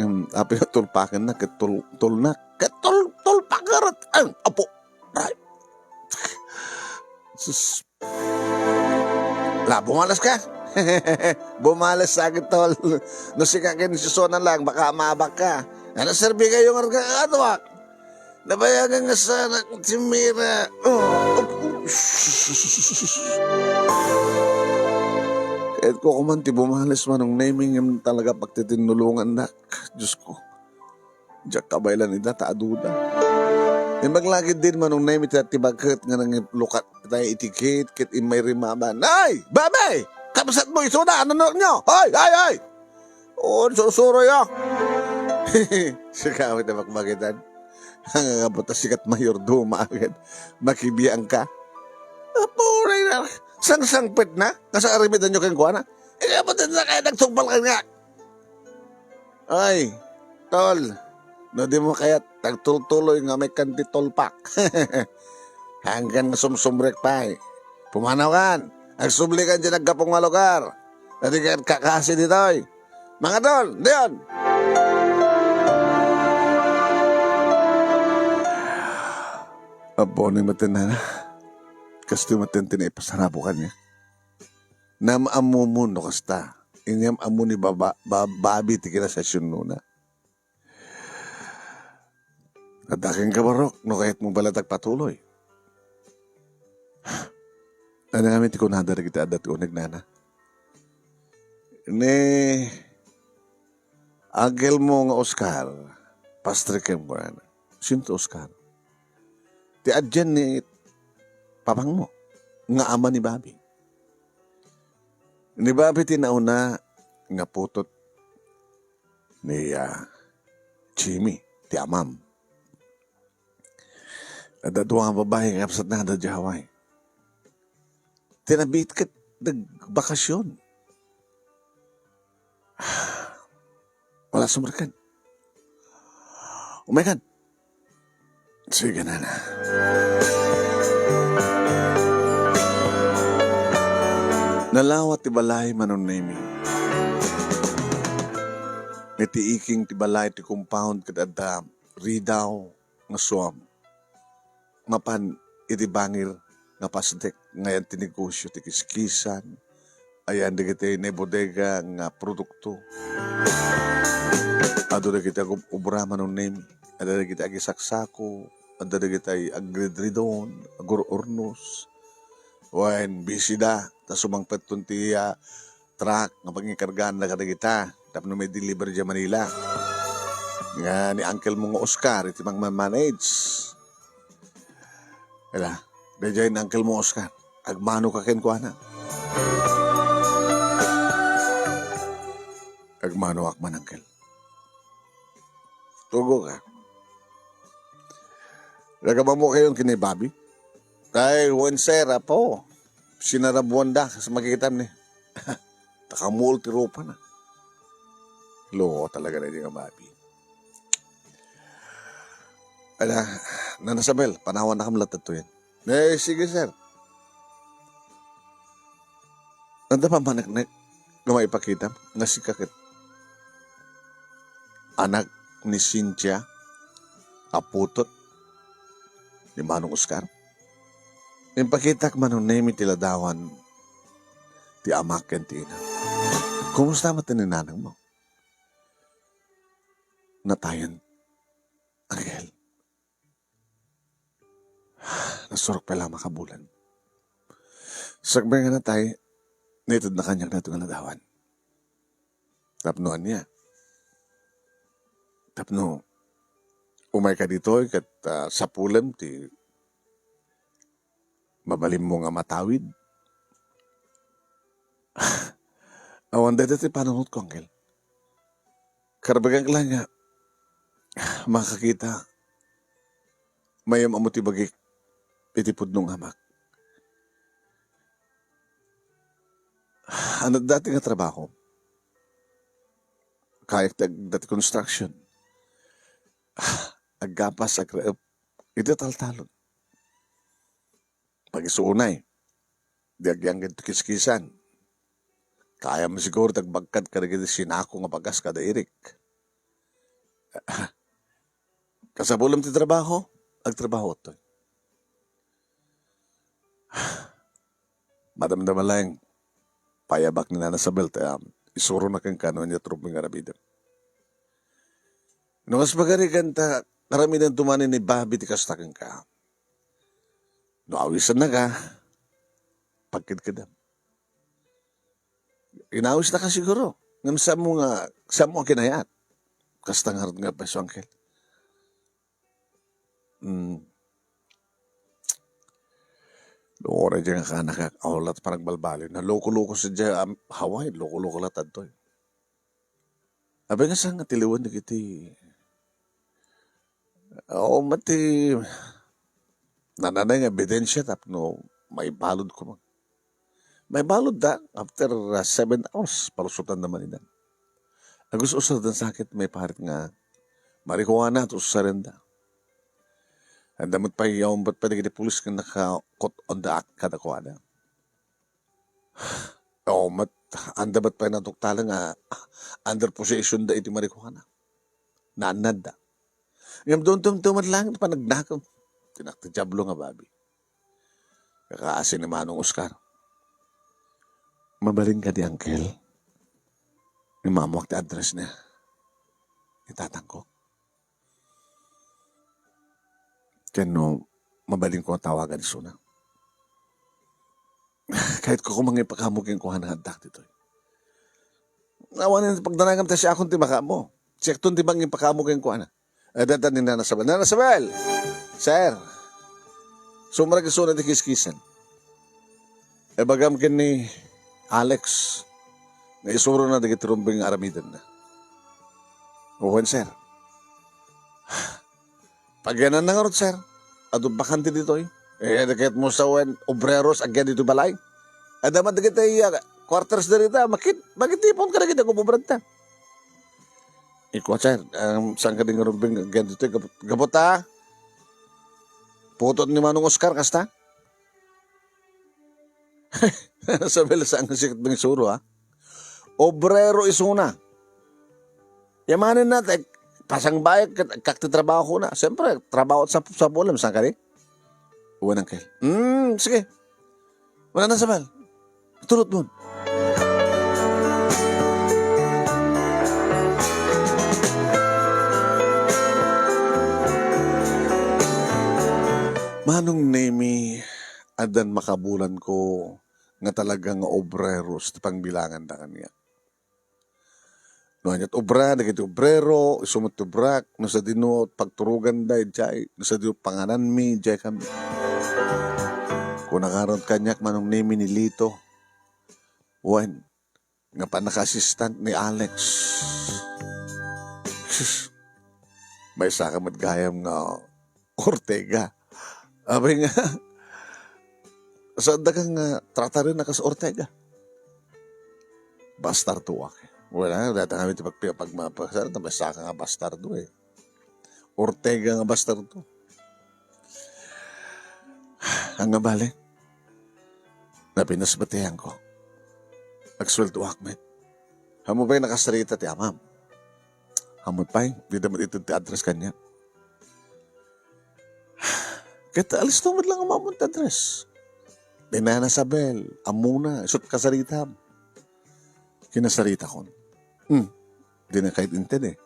Em, apay nga tolpaken na, ket tol-, tolnak. Ket tol-, tolpaken ket, ay, apo. Ay. Sus. La, bumales ka? Bumales sa akin, tol. No sika ken ni Susona lang, baka maabak ka. Ano, serbi kayo nga ragakaduak? Nabayagan nga sana ti Mira. Oh, oh, oh. Ket ko kuman ti bumales, Manong Nemy, ngem talaga pagtitinnulongannak. Diyos ko. Diak kabaylan ida ta aduda. Imbag lagid din, Manong Nemy, ti, ti baket nga nangiplukat tayo iti gate ket immay rimaban. Ay! Babe! Kabsat mo, isuda! Ano nyo? Hoy! Hoy! Hoy! Oo, susuroy, ah. Sika, awit na makmagitan. Ang nga buta sikat mayordomo agad. Makibiang ka. Apuray na. Sangsangpet na. Nasa aramidan nyo kayong kuwana. Ikaw mo din na kaya nagsumbal ka nga. Ay, tol, no di mo kayat, tagtultuloy nga may kan ti tolpak. Hanggan nga sumsumrek pay. Pumanaw kan, agsubli kan diay naggapu nga lugar. Dadi kan kakasi ditoy. Mga tol, diyon! Apo ni maten nana. Kastoy maten ti naipasarabo kaniak. Naam-ammom no kasta. Inyam-ammo ni baba, ba-, babi ti kinasasionnona. Adda kenka, Barok, no kayatmo bala ti agpatuloy. Ania ngamin ti kunada dagiti adda ti uneg, nana? Ni angkelmo nga Oscar, pastrek kenkuana. Sino ti Oscar? Ti adian ni papangmo, nga ama ni Bobby. Ni Bobby ti nauna nga putot ni, ah, Jimmy, ti amam. Adda dua nga babai nga kabsatna nga adda idiay Hawaii. Ti nabiit ket nagbakasyon. Wala sumrekkan. Umaykan. Sige, nana. Nalawa ti balay, Manong Nemy. Iti iking ti balay ti compound ket adda ridaw nga suam. Mapan iti bangir nga pasdek nga ayan ti negosio ti kiskisan, ayan dagiti naibodega nga produkto. Adu dagiti agub-, obra, Manong Nemy. Adda dagiti agisaksako, adda dagiti agridridon, agururnos. Wen, busy da, ta sumangpetton ti, ah, truck nga pangikargaanna kadagita tapno mai-deliver idiay Manila. Nga ni uncle mo nga Oscar, iti mangman-manage. Ala, daydiay ni uncle mo, Oscar. Agmano ka kenkuana. Agmanoak man, uncle. Tugo ka. Nagkamammo kayon ken ni Bobby? Ay, wen, sir, apo. Sinarabuan da, kas makikitam ni. Takamuol ti rupa na. Loko talaga na nga Bobby. Ala, Nana Isabel, panawan na kam latta to yan. Eh, sige, sir. Anda pa maneknek nga maipakita nga sika ket anak ni Cynthia a putot ni Manong Oscar? Impakitak, Manong Nemy, ti ladawan ti amak ken ti ina. Kumusta met ni nanang mo? Natayen, Angel. Nasurok pay la makabulan. Sakbay nga natay, naitedna kaniak daytoy nga ladawan. Tapno ania? Tapno umayka ditoy ket, ah, sapulem ti mabalinmo nga matawid. Awan dayta ti panunotko, Angel. Karbagan ka lang nga, makakita, mayam ammo ti bagik iti pudno nga amak. Ano dati nga trabaho? Kayat ti ag-, dati construction. Aggapas, agraep, iti taltalon. Pagisuunay, di agyanggan ti kiskisan. Kayam siguro ti agbagkad kadagiti sinako nga bagas kada irik. Kasapulem ti trabaho, agtrabaho toy. Madamdama laeng, payabak ni Nana Sabel ta, um, isurona kenka no ania ti rumbeng nga aramidem. No kas pagarigan ta, aramiden to manen ni Bobby ti kasta kenka. No awisennaka, pagkedkedem. Inawisnaka siguro. Ngem saanmo nga, saanmo a kinayat. Kasta ngarud nga pwesto, Uncle. Hmm. Luoray diay nga kaanakak, awan la ti panagbalbaliw. Naloko-loko sadiay, am, Hawaii, loko-loko la tadtoy. Apay nga saan nga tiliwen dagiti, oo, met ti nananay nga ebidensia tapno maibalud koma. Maibaludda after, ah, seven hours, palusotanda man ida. Agus-usarda sakit, maiparit nga marijuana ti usarenda. Adda met pay, yaw met pay dagiti pulis nga naka-coat on the act kadakuada. Oo, met, anda met pay natuktalan nga under possession da iti marijuana. Naannadda. Ngem dumdumdum met laeng ti panagnakem. Ti nak ti Diablo nga babi. Kakaasi ni Manong Oscar. Mabalin kadi, Uncle? Imamuak ti address niya. Itatangko. Ken no, mabalinko nga tawagan isuna. Kayatko koma nga ipakaammo kenkuana nga addak ditoy. Awanen ti pagdanagam ta siakon ti makaammo. Siakton ti mangipakaammo kenkuana. Adda ni Nana Sabel. Nana Sabel! Sir! Sumrek isuna ti kiskisan. Ibagam ken ni Alex nga isurona dagiti rumbeng nga aramidenna. Wen, sir. Pagyananna ngarud, sir. Adu bakante ditoy. Eh, adda kayatmo sa wen, obreros, agyan ditoy balay. Adda met dagiti, ah, quarters da rita, makit-, makitipon kadagiti agub-ubranta. Ikua, sir, um, saan kadi nga rumbeng agyan ditoy? Gabut-, gabuta? Putot ni Manong Oscar, kasta? Sabel, saan nga sikat nga isuro, ha? Obrero isuna. Yamanen na, te, pasangbayan ket agkak ti trabaho na. Siyempre, trabaho sa, sa bulem, saan kadi? Wen, Uncle. Hmm, sige. Wala na, Sabel. Turutmon. Manong Nemi, addan makabulanko nga talaga nga obreros ti pangbilanganda kaniak. No aniat obra dagiti obrero, isu met ti obrak, no sadino pagturoganda idiay, no sadino pangananmi idiay kami. Kuna ngarud kaniak, Manong Nemi, ni Lito, wen, nga pannaka-assistant ni Alex. Sus, maysaka met gayam nga Ortega. Apay nga, saanda ka nga trataren a kas Ortega. Bastardoak. Wala, data kami ti pagpi-, pagmapasar, ta maysaka nga bastardo, eh. Ortega nga bastardo. Ania bale? Napinasbateanko. Agsueldoak met. Ammom pay nakasarita ti amam. Ammom pay, dida met ited ti address kaniak. Ket alisto met laeng ammom ti address. Ni Nana Sabel, ammona, isut' kasaritam. Kinasaritakon. Hmm, dina kayat inted, eh.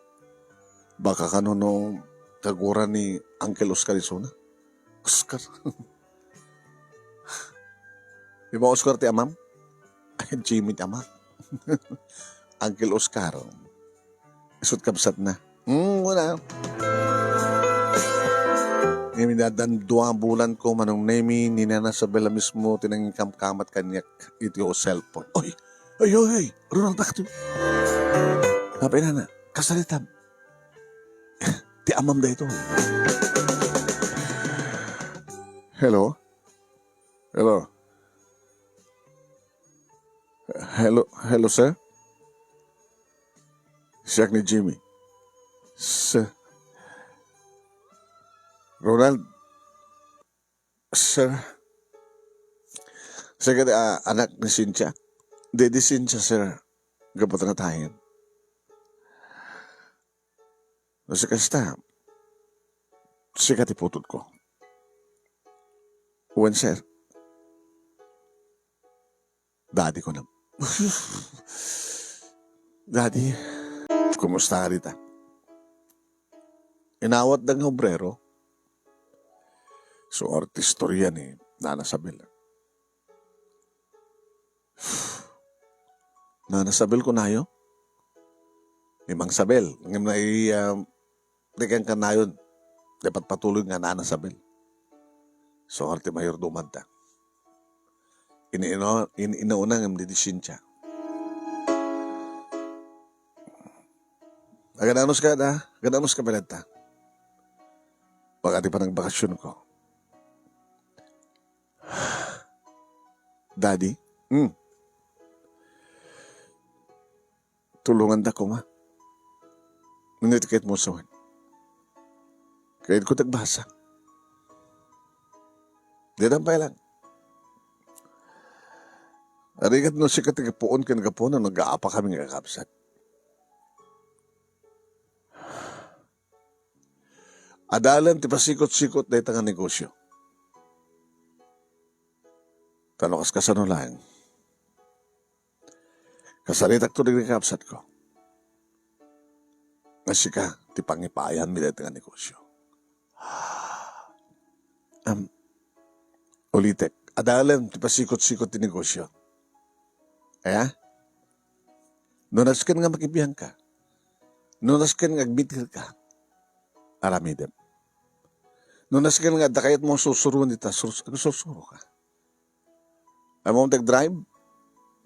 Baka kano no kagura ni Uncle Oscar isuna. Oscar. Di ba Oscar ti amam? Ay, Jimmy ti amak. Uncle Oscar. Isut' kabsatna. Hmm, wala. Ngem addan dua bulan ko, Manong Nemi, ni Nana Sabela mismo ti nangikamkamat kaniak iti cellphone. Oy! Oy, oy, oy! Ronald Active! Apay, Nana? Kasaritam. Ti amam daytoy. Hello? Hello? Hello, hello, sir? Siak ni Jimmy. Sir. Ronald, sir. Sir, kadi, ah, anak ni Cynthia. Didi Cynthia, sir. Gapu ta natayen. No, sika kasta, sika ti putodko. Wen, sir. Daddy, kunam. Daddy, kumusta nga dita? Inawatda nga obrero. So, artistoria ni Nana Sabel. Nana Sabel, kunayo? Ni Mang Sabel, ngem nai-, ah, di ken kanayon, di patpatuloy nga Nana Sabel. So, arti mayordomo ta. Ini-, ini-, inauna ngem didi Cynthia. Agananos ka da? Agananos ka, Pileta? Baka ti panagbakasyon ko. Daddy? Hmm. Tulonganda koma. Ngunit ket mo sawen. Kayatko tagbasa. Ditan pay lang. Arigat no sika ti gapuon ken gapuon no nagaapa kami nga kakabsat. Adalen ti pasikot-sikot dayta nga negosio. Ta no kas-, kasano laeng? Kasaritakto dagiti kakabsatko. Nga sika ti pangipaayanmi dayta nga negosio. Am, ulitek, adalen ti pasikot-sikot ti negosio. Aya? No nasken nga makibiangka, no nasken nga agbitirka, aramidem. No nasken nga adda kayatmo a sursuroen dita, surs-, agsursuroka. Ammom ti agdrive?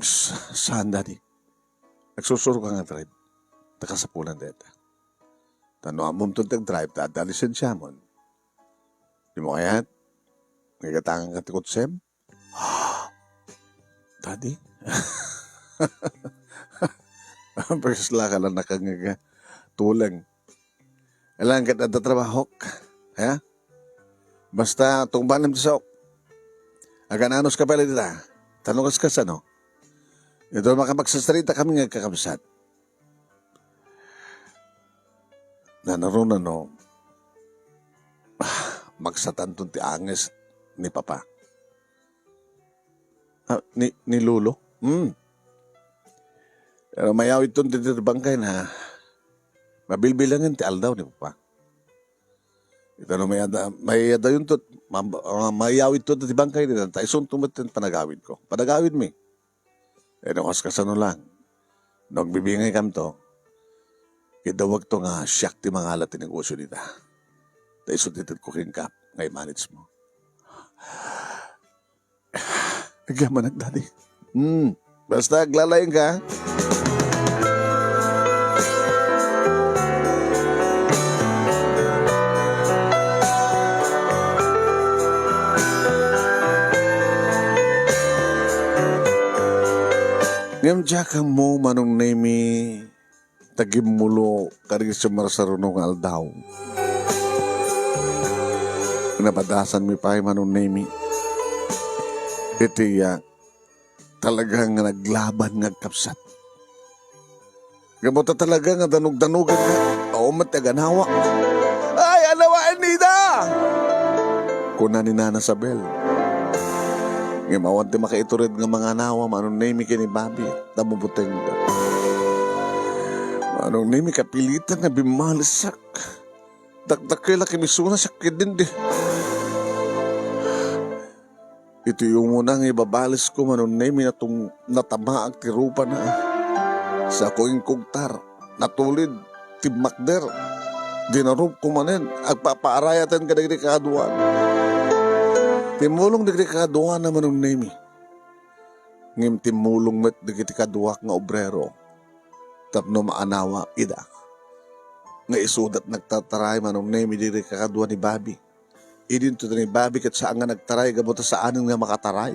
S-, saan, Daddy? Agsursuroka nga agdrive. Ta kasapulan dayta. Ta no ammom ti agdrive, ta adda lisensiamon. Dimo kayat? Nga igatanganka ti kotsem? Daddy? Pagkaslaka lang nakanganga. Tuleng. Alang ket adda trabahok. Ha? Basta tungbanem ti saok. Agananos ka pay la dita. Ta no kas-, kasano? Ito makapagsarsarita kami nga kakabsat. Nanaruna no, magsatanton ti anges ni Papa. Ah, ni, ni Lolo? Hmm. Pero mayawidton ti, ti bangkay na mabilbilangen ti aldaw ni Papa. Ita no mayada-, mayadayonto, ma-, ma-, mayawidto ti bangkay dita, ta isunto met ti panagawidko. Panagawidmi. Eh, no kas-, kasano lang. No agbibingaykamto, idawagto nga siak ti mangala ti negosio dita. Ta isu ti itedko kenka nga i-manage mo. Agyamanak, Daddy. Hmm. Basta aglalaing ka. Ngem diak ammo, Manong Nemy, ta gimmulo kadagiti sumarsaruno nga aldaw. Napadasanmi pay, Manong Nemy, iti, ah, talaga nga naglaban nga agkabsat. Gapu ta talaga nga danugdanugan nga, awan met ti aganawa. Ay, anawaen ida! Kuna ni Nana Sabel. Ngem awan ti makaitured nga manganawa, Manong Nemy, ken ni Bobby, ta mabutengda. Manong Nemy, kapilitan nga bimmalesak. Dakdakkel a kamisuna siak ken dindi. Iti umuna nga ibabalesko, Manong Nemy, natung-, natamaak ti rupana. Sako inkugtar, natulid, timmakder. Dinarupko manen, agpapaarayaten kadagiti kaaduan. Timmulong dagiti kaaduanna, Manong Nemy. Ngem timmulong met dagiti kaduak nga obrero tapno maanawa ida. nga isuda ti nagtartaray, Manong Nemi, dagiti kakadua ni Bobby. Idinto ni Bobby ket saan nga nagtaray gapu ta saanen nga makataray.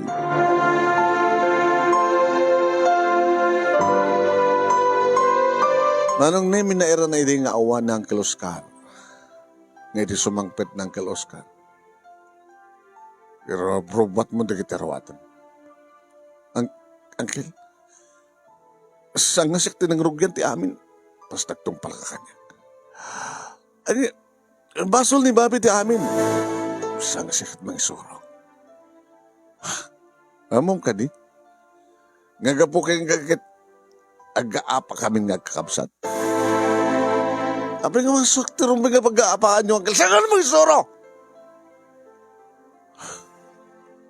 Manong Nemi, nairana idi nga awan ni Uncle Oscar. Nga idi sumangpet ni Uncle Oscar, irubrubatmo dagiti aruatem. Ang-, Uncle, saan nga siak ti nangrugian ti amin? Tapos nagtungpal ka kaniak. Ay, basol ni Bobby ti amin. Saan nga siak mangisuro? Ammom kadi? Nga gapu ken ket aggaapa kami nga agkakabsat. Apay nga masuak ti rumbeng nga paggaapaan yo, Uncle? Saan nga mangisuro?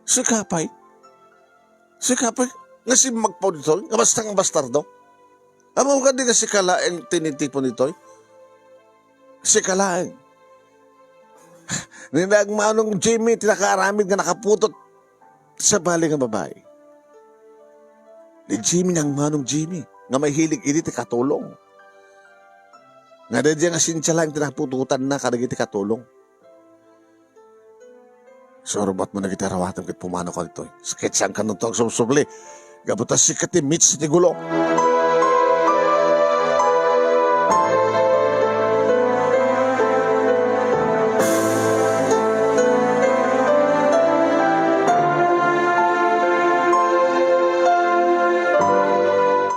Sika pay? Sika pay nga simmagpaw ditoy, nga basta nga bastardo? Ammom kadi nga sika laeng tinitipon ditoy? Sika laeng. Ni Manong Jimmy ti nakaaramid nga nakaputot sa bali nga babai. Ni Jimmy, ni Manong Jimmy, nga mahilig idi ti katulong. Nga daydiay nga sinsia laeng ti naputotanna kadagiti katulong. Surbatmo dagiti aruatem ket pumanawka ditoy. Sakit saan ka nagtog subsubli. Gapu ta sika ti mitsa ti gulo.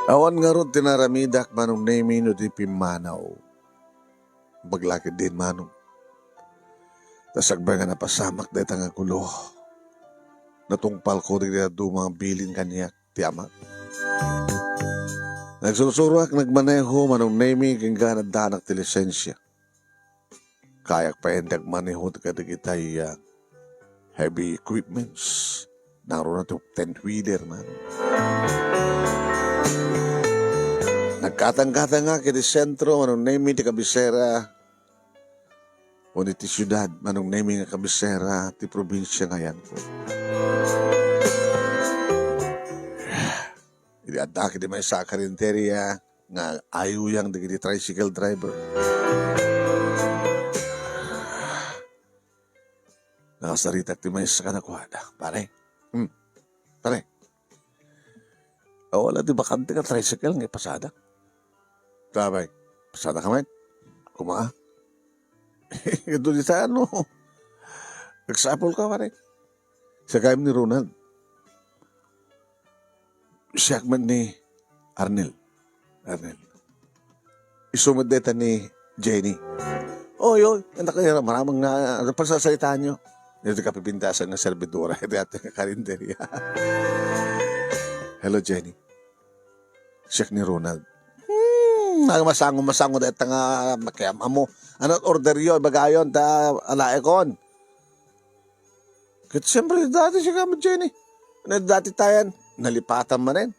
Awan ngarud ti naramidak, Manong Nemi, no di pimmanaw. Baglakid din, Manong. Ta sakbay nga napasamak dayta nga gulo, natungpalko dagiti dadduma nga bilin kaniak ti amak. Nagsursuroak nagmaneho, Manong Nemi, ken addanak ti lisensia. Kayak pay ti agmaneho kadagitay, ah, heavy equipments. Nangruna ti ten-wheeler, Manong. Nagkatangkatangak iti sentro, Manong Nemi, ti kabisera, wenno ti siudad, Manong Nemi, nga kabisera ti probinsia nga ayanko. Idi addaak iti maysa a karinderia nga ayuyang dagiti tricycle driver, nakasaritak ti maysa kadakuada. "Pare, hmm, pare, awan la ti bakante nga tricycle nga ipasada?" "Tabay, pasada ka met. Kuma, ah." "Adu dita, no? Agsapulka, pare." Siak ni Ronald. Siak met ni Arnel. Arnel. Isu met dayta ni Jenny. "Oy, oy, anak, eh, maramang nga, ano, pagsasalitaan nyo?" Iti kapipintasan nga servidora, iti ating karinderya. "Hello, Jenny." "Siak ni Ronald." "Hmm, masango, masango dayta nga makiam-amo. Ano order yo? Ibagayon, ta alaekon." Ket siyempre, dati si Kamo Jenny. Ano dati tayan? Nalipatan manen.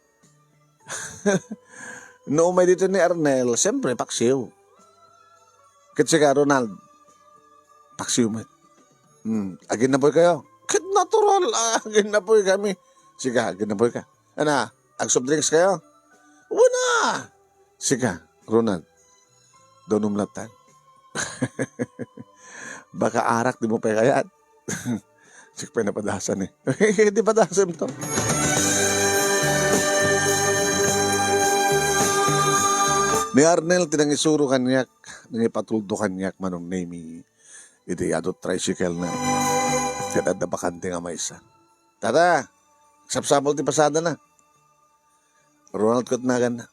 No umay dito ni Arnel, siyempre, paksiw. Ket sika, Ronald, paksiw met. Hmm, aginapoy kayo? Ket natural, ah, aginapoy kami. Sika, aginapoy ka. Ana, ag-soft drinks kayo? Wala! Sika, Ronald, danom latan. Baka arak di mo pay kayat. Sik pay napadasan eh. Di padasem to. Ni Arnel, ti nangisuro kaniak, nangipatuldo kaniak, Manong Nemi, iti adu tricycle na. Ket adda bakante nga maysa. "Tata, sapsapul ti pasada na." Ronald ket naganna.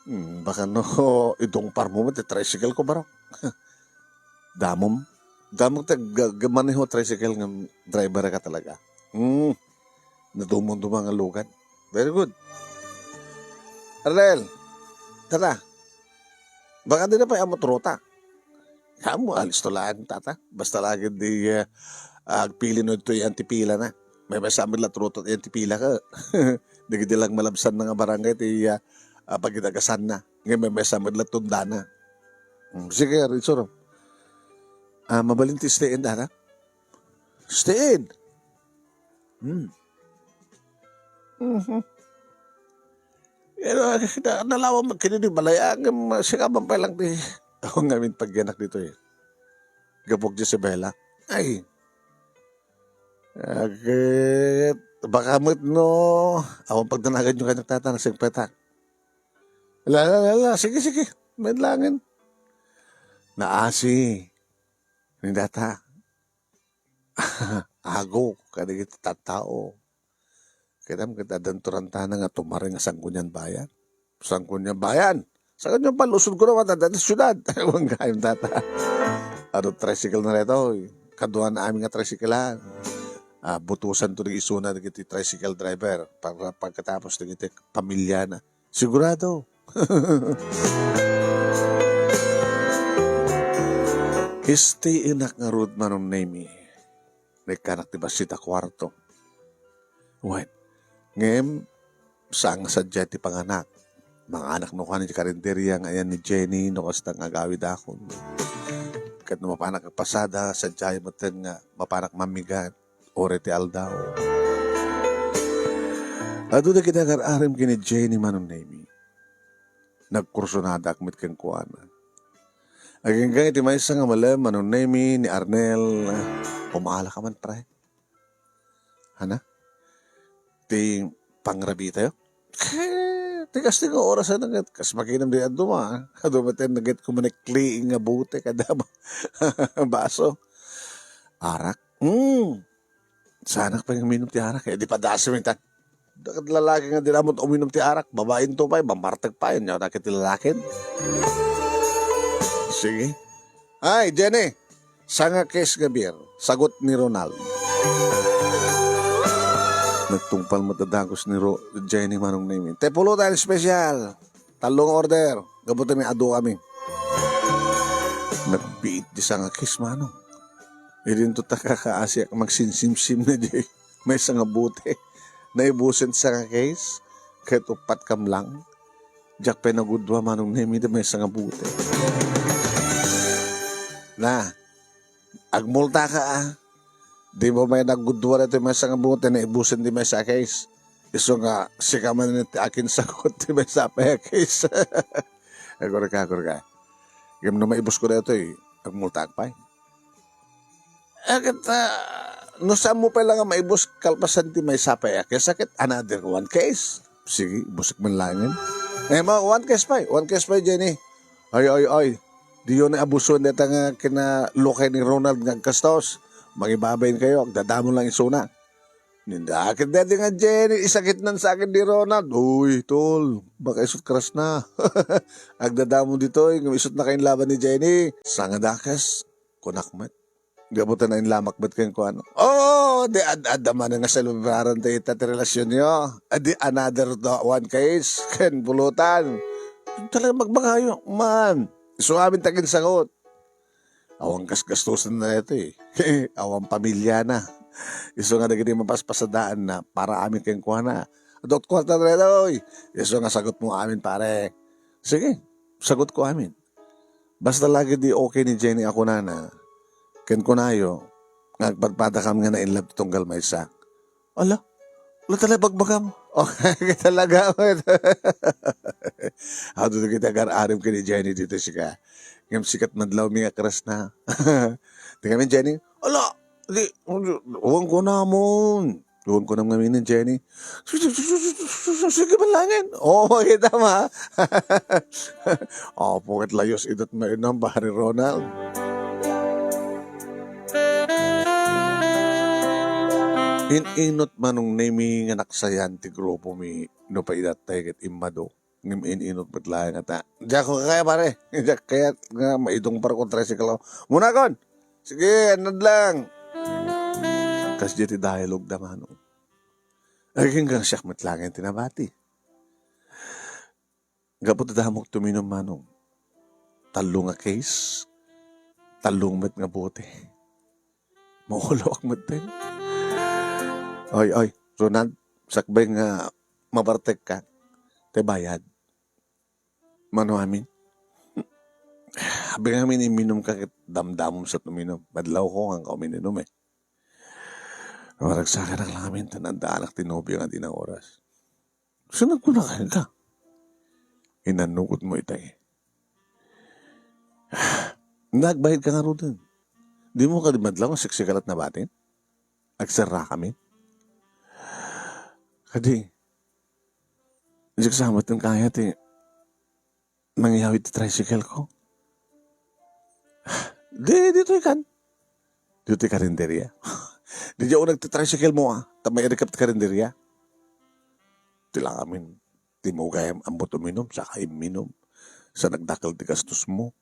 Hmm, baka no, idungparmo met ti tricycle ko, barok. Damom. Damok ti ga-, ga-, maneho tricycle nga driver ka talaga. Hmm. Nadumon-dumon nga lugan. Very good. Arnel, tara. Baka di na pay amot ruta. Amo, alisto laeng, tata. Basta lagi di, eh, agpili no ditoy Antipila na. Maymaysa met la ti ruta ti Antipila ka. Dagiti lang malabsan na nga barangay ti, ah, ah, pagidagasan na. Ngay maymaysa met la ti tunda na. Hmm, sige, Rizzo. Ah, mabalin ti stay in, tata? Stay in. Hmm. Mhm. Pero, na-, nalawa man kini di balay, ah, ngem, ah, sika man pay lang ti Awan ngamin pagyanak ditoy. Gapok di Isabela. Ay. Agit, baka met no, awan pagdanagan nyo kanyang tata, nasingpetak. La, la, la, la, sige, sige. May langin. Naasi. Ni data. Ago, kadagiti tattao. Kitam, ket addan turantana nga tumaring a Sangguniang Bayan. Sangguniang Bayan! Sangguniang Bayan, lusod ko naman, adda ti siudad. Ewan ka, yung tata. Adu tricycle na reto, eh. Kaduan amin nga tricycle-an. Ah, butusan to di isuna dagiti tricycle driver. Para pagkatapos dagiti pamilya na. Sigurado. Isti inak nga rud Manong Nemi. Naikkanak ti bassit a kuarto. Wen, ngem, saan nga sadiay ti panganak. Manganak no kano ti karinderya nga ayan ni Jenny no kasta nga agawidakon. Ket no mapanak agpasada, sadiay metten nga mapanak mammigat, uray ti aldaw. Adu dagiti agar-arim ken ni Jenny Manong Nemi. Nagkursunadaak met kenkuana. Agingga iti maysa nga malem, Manong Nemi, ni Arnel, kumala ka man, pre. Hana? Ti pangrabiitayo? Ti kasta nga oras a naget, kas makinam di aduma, aduma ti naget ko manikliing nga bote, kada ba-, baso. Arak? Hmm. Saanak pay nga uminom ti arak, eh, di padasem ita. Dagiti lalaki nga di namon uminom ti arak, babaen to pay, mamartek pay, nya dagiti lalakin. Sige. Ay, Jenny, sanga case nga beer, sagut ni Ronald. Nagtungpal met a dagus ni Ro-, Jenny Manong Nemi. Te pulutan special. Tallo nga order. Gapu ta may adu kami. Nagbiit di sanga case, Manong. Idinto ta kakaasiak magsinsimsim na di maysa nga bote. Naibusen ti sanga case, ket uppat kamlang. Diak pay nagudua, Manong Nemi, di maysa nga bote. Na, agmulta ka, ah. Di mo may nagudua dito maysa nga bote, naibusen di maysa a case. Isu nga, sika man ti akin sagot ti maysa pay a case. Agurka, agurka. Ngem no maibus ko daytoy, agmultaak pay. Aket, ah, no saan mo pay la nga maibus kalpasan ti maysa pay a case, aket another one case. Sige, busik man laengen. Eh, ma, one case pay, one case pay, Jenny. Ay, ay, ay. Diyo ni abuson deta nga kinalukay ni Ronald nga agkastos. Mangibabain kayo, agdadamo lang isuna. Ninda, akin dati nga Jenny, isakit nan sa akin ni Ronald. Uy, tol, baka isut karas na. Agdadamo ditoy, nga isut na kayong laban ni Jenny. Sanga dakes, kunak met. Gapu ta nainlamak met kenkuana. Oo, di ad-, adda man nga selebraran ta ita ti relasyon nyo. Adi another to one case, ken pulutan. Talaga magbagayo, man. Isu amin ta kinsagot. Awan kasgastusan na ito eh. Awan pamilya na. Isu nga dagiti mapaspasadaanna para amin kenkuana. Adda kwarta na ito, oy. Isu nga sagot mo amin, pare. Sige, sagot ko amin. Basta lagi di okay ni Jenny a kunana, ken kunayo, nga agpadpadakam nga nainlove ti tunggal maysa. Ala, ala talaga bagbagam. Okay talaga. Adu dagiti agar-arim ken ni Jenny dito sika. Ngem sikat madlaw mi nga karas na. Tingnan mi, Jenny. Ala, di, uwan ko namon. Uwan ko nam ngamin ni Jenny. Sige, balangin. Oo, makita ma. Oh, puket layos idat mainom, pare Ronald. In-inot Manong Nemi nga naksayan ti grupo mi no paidattay ket immado. Ngem in-inot met laeng ata. Diak kaya, pare. Diak kayat nga maidong para kontra si kalaw. Munakon! Sige, annad lang. Kasdiay ti dialogue da, Manong. Agingga siak met laeng ti nabati. Gapu ta damok tuminum, Manong. Tallo nga case, tallo met nga bote. Maulawak met din. Oy, oy, Ronald, sakbay nga mabartek ka, te bayad. Mano amin? Abi nga amin iminum ka ket damdamom sa tuminum. Madlaw ko nga ka umininum eh. Maragsakanak lang amin, tan adda anak ti nobio nga di na oras. Saan nagkunakayan ka? Inanugot mo itay. Nagbayad ka ngaruden. Dimo kadi madlaw nga siksikalat na batin? Agserrakami. Kadi, di sa met kaya ti mangyawid ti tricycle ko. Di, ditoy kan. Ditoy karinderia. Di uneg ti tricycle mo, ah. Ta mairikep ti karinderia. Ti la amin, ti mugayam ammot uminum, saka imminum. Sa nagdakel ti gastos mo.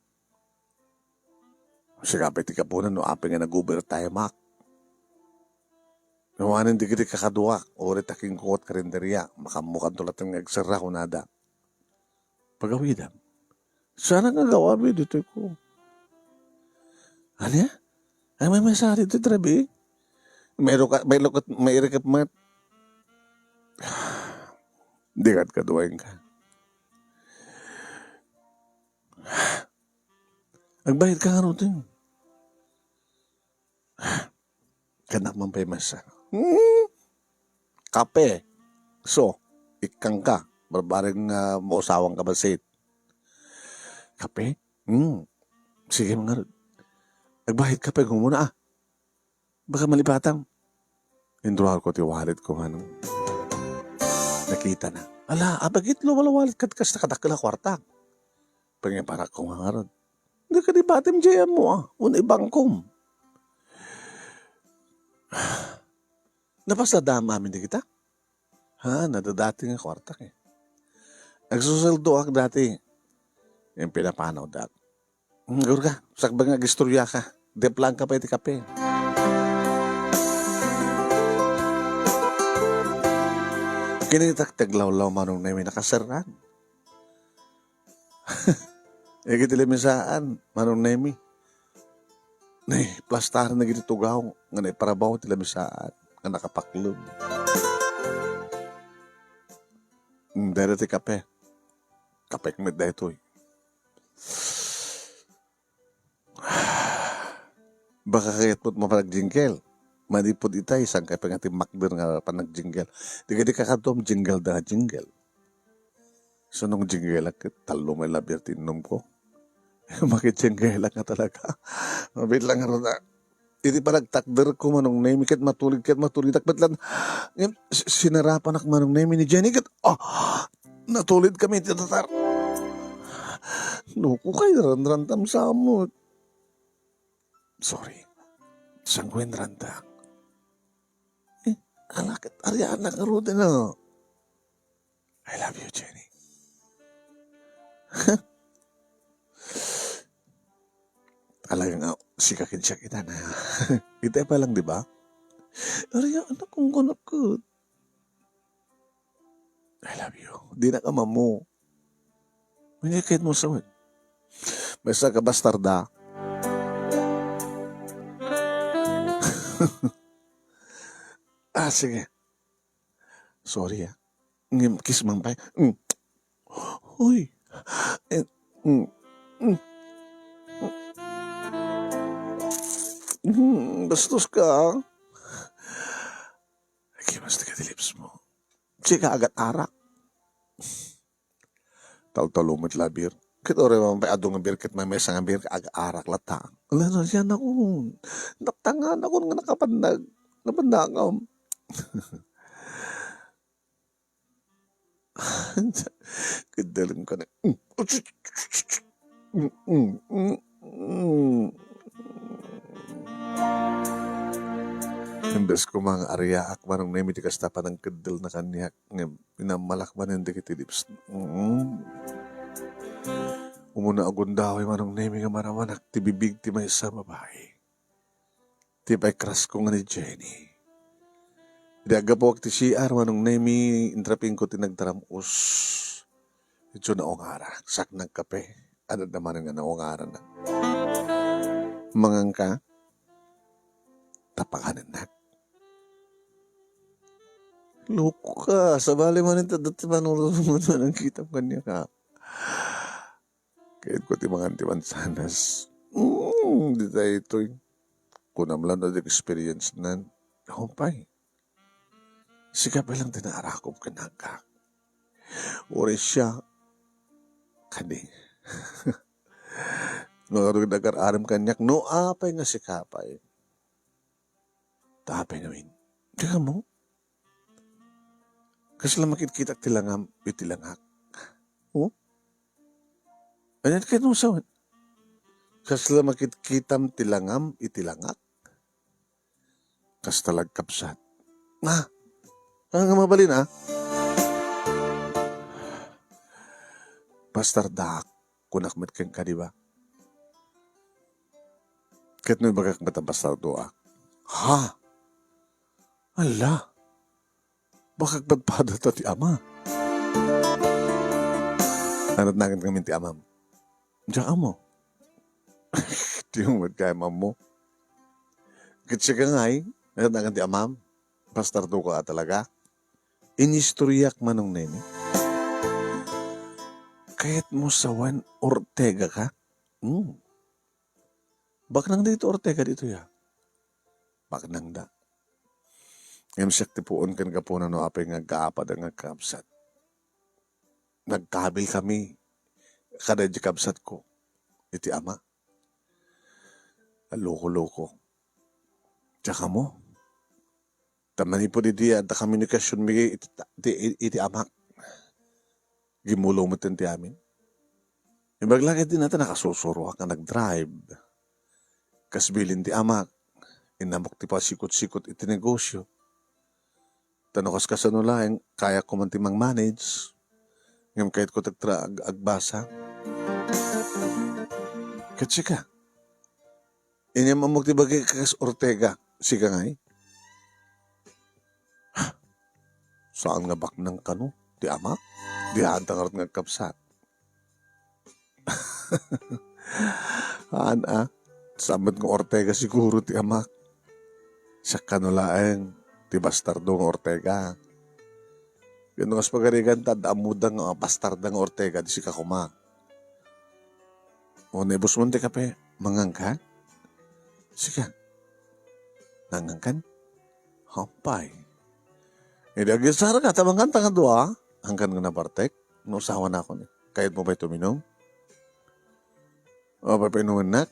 Sika pay ti kapunan no apay nga nag-overtime-ak. Awanen dagiti kakaduak, uray ta kinkuat karinderia, makammokanto latta nga agserra, kunada. Pagawidam. Saan nga gawabi ditoy ko? Ania? Ay, may masari ditoy trabi? May rukat, may lukat, may irikap mat. Di kat kaduain ka. Agbayad ka nga rutin. Kanak man pay masa. Hmm? Kape. So, ikkang ka. Barbareng, ah, mausawang ka basit. Kape? Hmm. Sige, mga rod. Agbayad ka pay gumuna, ah. Baka malipatam. Indruar ko ti wallet ko, manong. Nakita na. Ala, abagit lo, wala wallet kat kas nakadakkel a kwarta. Pangiparak ko nga ngarud. Di ka di batim jay mo, ah. Un ibangkom. Napasada amin di kita? Ha, nadadati nga kwarta, eh. Agsusueldoak dati. Yung pinapanaw dat. Hmm, Gurga, sakbay nga agistorya ka. Deplang ka pay ti kape. Kinitak ti aglawlaw, Manong Nemi, nakaserran. Iti lamisaan, Manong Nemi. Nay, plastaran na giti tugaw nga naiparabaw ti lamisaan nga nakapaklod. Hmm, dayta ti kape. Kapek met daytoy. Baka kayat mo't mapanagjingkel. Manipud itay, saan kay pay nga timmakder nga panagjingkel? Di kadi kakaduam, jingle da nga jingle. Sunong jingle ak, tallo may labier ti innom ko. Makijinggle ak nga talaga. Mabit lang nga runa. Iti panagtakder ko, Manong Nemi, ket matulid, ket matulid ak, bet lan, ngem, si-, sinarapan ak, Manong Nemi, ni Jenny, ket, ah, natulid kami iti datar. Loko kay, ranrantam samot. Sorry. Sangguin ranta. Eh, ala ket, ariana ka ruden, no? I love you, Jenny. Talaga nga, sika ken siak ita na. Itay pa lang, di ba? Ariana kong kunakot. I love you. Di na ka mamu. Hindi kahit mo sawit. Basta ka bastarda. Ah, sige. Sorry, ah. Ngem, kiss man pay. Mm. Hoy. Eh, mm, mm. Mm, bastos ka, ah. Kimas ti kadi lips mo. Sika agat arak. Taltalo met la beer. Ket uray man pay adu nga beer ket maymaysa nga beer, aga arak latta. Ala, siya nakon. Naktangan nakon nga nakapannag. Napannakam. Kadalem ka na. Imbes ko nga ariaak, Manong Nemi, ti kasta panangkeddel na kaniak, ngem pinamalak manen dagiti lips. Mm. Umuna a gundaway, Manong Nemi, nga maramanak ti bibig ti maysa a babai. Ti pay crush ko nga ni Jenny. Idi aggapuak ti C R, Manong Nemi, intrapingko ti nagtaram-os. Isu naungara, saknag kape. Adda manen nga naungarana. Mangan ka? Tapakanennak. Loko ka, sabali manen ta dati manurot mo na nagkitam kaniak. Kayatko ti mangan ti mansanas. Mm, di tayo itoy. Kunam lang na experience nan. Humpay. Sika pa lang ti naarakop kenka. Uray siya. Kadi. No ngarud agar-arem kaniak, no apay nga sika pay. Ta apay ngamin? Diak ammo. Kasla makitkitak ti langam iti langak. Oh? Ania ti kayatmo sawen? Kasla makitkitam ti langam iti langak? Kasta la, kabsat. Ah, ania nga mabalin, a? Bastardak, kunak met kenka, di ba? Ket no ibagak met a bastardoak. Ha? Ala, baka agpadpadata ti ama. Anat nagan ngamin ti amam. Diak ammo. Diak met gayam ammo. Ket sika ngay, anat nagan ti amam. Bastardoka a talaga. Inistoriak, Manong Neni. Kayatmo sawen Ortega ka? Hmm. Baknang dagiti Ortega ditoy, a? Baknangda. Ngem siak ti puon ken gapuna no apay nga agkaapada nga agkabsat. Nagkabilkami kada idi kabsatko iti ama. Loko-loko. Diak ammo. Ta manipud idi adda komunikasionmi iti, iti, iti amak, gimmulo metten ti amin. Imbag la ket dina ta nakasuroak nga nagdrive. Kas bilin ti amak, innamok ti pasikot-sikot iti negosio. Ta no kaskasano laeng, kayak koma ti mang-manage. Ngem kayatko ti agtra-, ag-, agbasa. Ket sika, inyam ammok ti bagi kas Ortega, sika ngay? Saan nga baknang kano ti amak? Diak anta ngarud nga agkabsat. Haan, a. Saan met nga Ortega siguro ti amak. Siak kano laeng ti bastardo nga Ortega. Ken no kas pagariganta, adda ammoda nga bastarda nga Ortega, di sika koma. O, naibusmon ti kape, manganka? Sika, nangankan? Apay. Idi agisarka, ta manganta nga dua, angkan nga nabartek, no asawanakon. Kayatmo pay tuminum? O, painumennak?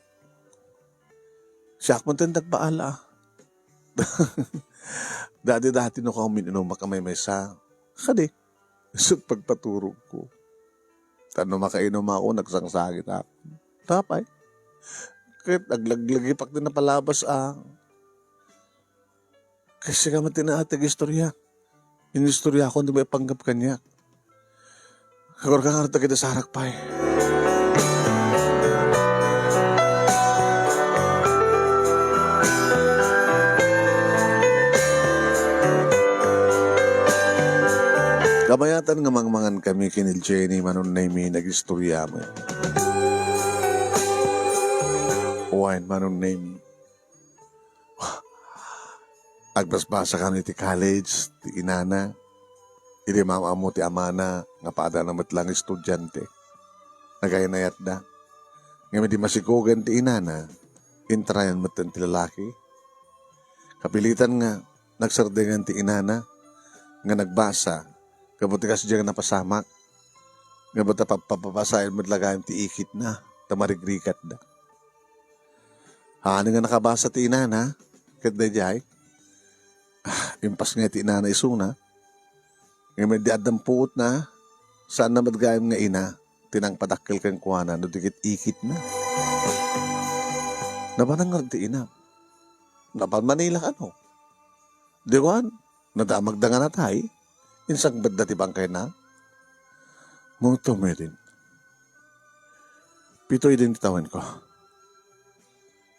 Siak met ti nagbaal, a. Dati-dati no kami min-inumak a maymaysa. Kadi, isut' pagpaturogko. Ta no makainumakon, nagsangsagitak. Ta apay. Ket aglaglagipak ti napalabas, a. Ket sika met ti naateg istoriak. Inistoriakon ti maipanggep kaniak. Agurka ngarud dagiti sarak pay. Kabayatan nga mangmangan kami ken ni Jenny, Manong Nemi, nag-istorya met. Wen, Manong Nemi. Agbasbasa kami ti college, ti inana. Idi maam-ammo ti amana nga padana met lang estudiante. Nagaynayatda. Ngem idi masigogan ti inana, intrayan metten ti lalaki. Kapilitan nga nagsardengan ti inana nga nagbasa, gapu ti kasdiay nga napasamak. Ngem ta pap-, papabasaen met la gayam ti ikitna, ta marigrikatda. Haan nga nakabasa ti inana, ket daydiay, ah, impas nga ti inana isuna. Ngem idi addan puotna, saanna met gayam nga ina ti nangpadakkel kenkuana no di ket ikitna. Nabanag ngarud ti ina. Napan Manila kano? Diwan, nadamagda nga natay. Insangpetda ti bangkayna. Mungto met idin. Pito idin ti tawenko.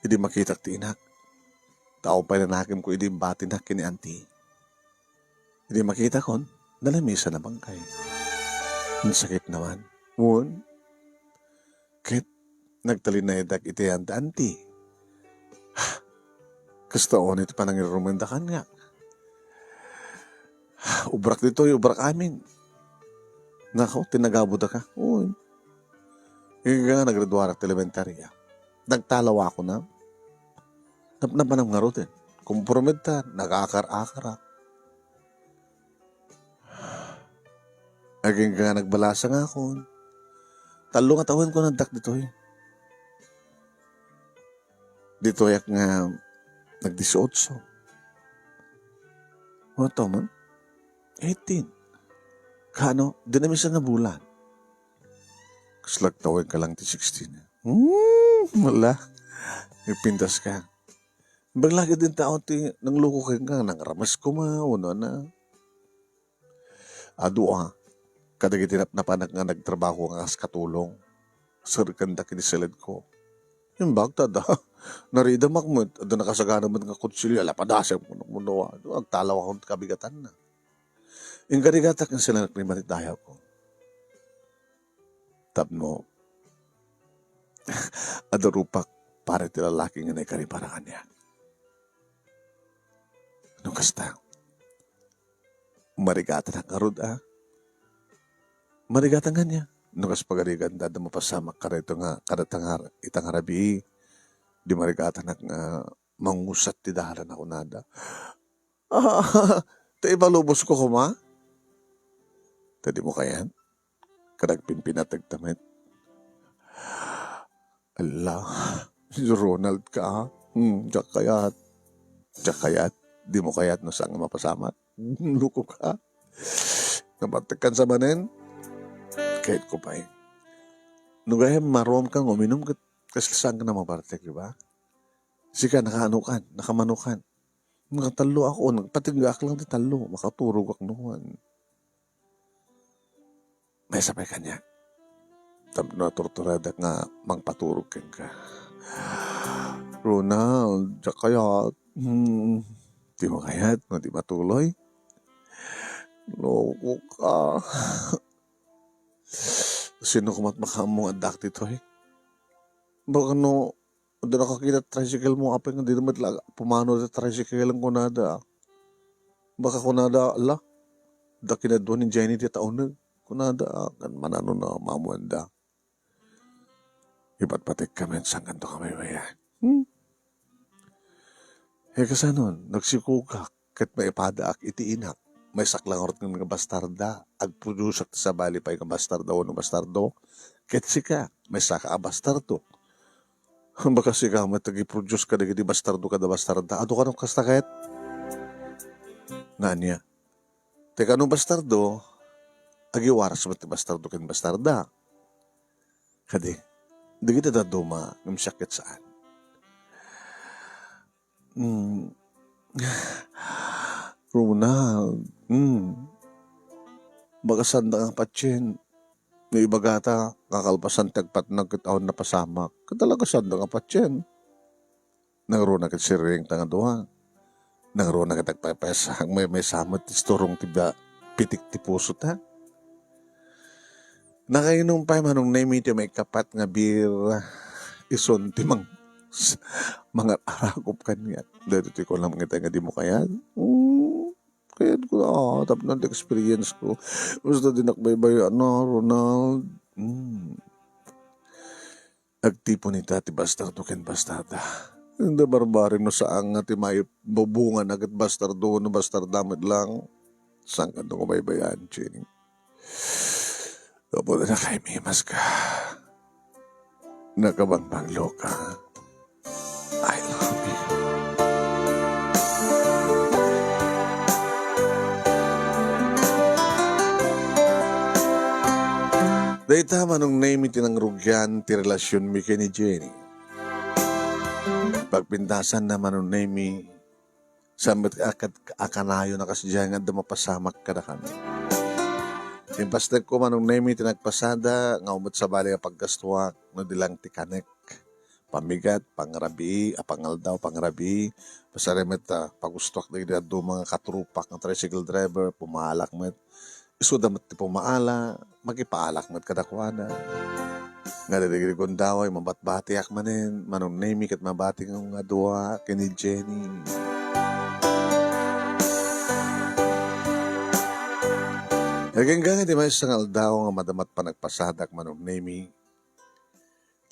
Idi makitak ti inak, ta awan pay nanakemko idi imbatinak ken ni anti. Idi makitakon, nalamisan a bangkay. Insakit naman. Wen, ket nagtalinaeddak iti ayan da anti. Kasta unay ti panangirurumen da kaniak. Ubrak ditoy, ubrak amin. Nako, tinagabudaka. Uy. Iga nga naggraduarak ti elementarya. Nagtalawakon a. Napnapanam ngaruden. Komprometa, nag-akar-akarak. Agingga nga nagbalasa nga akon. Tallo nga tawenko nga addak ditoy. Ditoyak nga nagdisiotso. Ano to man? Eighteen. Kano, di na minsan nga bulan. Kaslagtawen ka lang ti sixteen. Hmm, wala. Ipintas ka. Bag lagi din tao ti nangloko kenka, nangramas koma, uno na. Adu a, kadagiti napnapanak nga nagtrabaho nga kas katulong, serrekanda ken ni saledko. Imbag ta da, naridamak met, adda nakasagana met nga konsilyo, ala, padasem kuno, kuno, agtalawakon ti kabigatanna. Inkarigata ken sila ni manit dayawko. Tapno, adda rupak para ti lalaki nga naikari para kaniak. No kasta, marigatanak ngarud a. Marigatan nga niya. No kas pagariganda, adda mapasamak kadayto nga, kada tangar, ita nga rabii, di marigatanak nga mangusat ti dalan a kunada. Ah, ta ipalubosko koma? Ta dimo kayat? Kada agpinpinateg ta met. Ala, ni Ronald ka. Hmm, diak kayat. Diak kayat. Dimo kayat no saan nga mapasamak. Loko ka. Nabartekkan sa manen? Kayatko pay. No gayyem, maruam ka nga uminum ket kasla saan ka na mabartek, di ba? Sika, nakaanokan, nakamanukan. Nakatalloak, o, nagpatinggaak lang ti tallo, makaturogak nuan. Maysa pay kaniak. Tapno naturturadak nga mangpaturog kenka. Ronald, diak kayat. Hmm, dimo kayat no di matuloy? Loko ka. Sino komat makaammo nga addak ditoy? Baka no, adda nakakita ti tricycle mo, apay nga dida met la pumano ti tricycle, kunada. Baka kunada, ala, adda kinadua ni Jenny ti tauneg, kunada, kan manano na mamuanda. Ipatpatek ka met, saan kanto nga maybay-an? Hmm? E, kasano, nagsikogak ket maipadaak iti inak. Maysak la ngarud nga bastarda. Agproduceak ti sabali pay nga bastarda wenno bastardo. Ket sika, maysaka a bastardo. Baka sika met agiproduce kadagiti bastardo kada bastarda. Adu kano kasta ket? Nga ania? Ti kano bastardo, agiwaras met ti bastardo ken bastarda. Kadi, dagiti dadduma ngem siak ket saan. Hmm. Ronald, hmm. Baka sanda nga patien. No ibagata, kakalpasan ti agpatnag ket awan napasamak. Ket talaga sanda nga patien. Nangruna ket siring ta nga dua. Nangruna ket agpaypaysa, agmaymaysa met ti isturong ti ba-, pitik ti pusota. Nakainum pay Manong Nemi ti maikapat nga beer, isun ti mang-, mangar-arakop kaniak. Daytoy ti kunam ket nga dimo kayat. Mm, kayatko, ah, tapno ti experience ko. Basta dinak baybay-an, Ronald. Mm. Agtipon ita ti bastardo ken bastarda. Anda barbareng no saan nga ti maibubungan a ket bastardo wenno bastarda met lang. Saan kanto nga baybay-an, Jenny? Gapu ta nakaimimas ka. Nakabangbanglo ka. I love you. Dayta Manong Nemi ti nangrugian ti relasionmi ken ni Jenny. Pagpintasanna Manong Nemi, saan met a ket a kanayon a kasdiay nga adda mapasamak kadakami. Impastekko Manong Nemi ti nagpasada nga umet sabali a paggastuak no di lang ti kanek, pammigat, pangrabii, a pangaldaw, pangrabii. Pasari met a pagustuak dagiti dadduma nga katrupak nga tricycle driver, pumaalak met. Isuda met ti pumaala, makipaalak met kadakuada. Nga dagiti gundaway, mabatbatiak manen, Manong Nemi ket mabati nga dua ken ni Jenny. Agingga nga di maysa nga aldaw nga madama ti panagpasadak, Manong Nemi.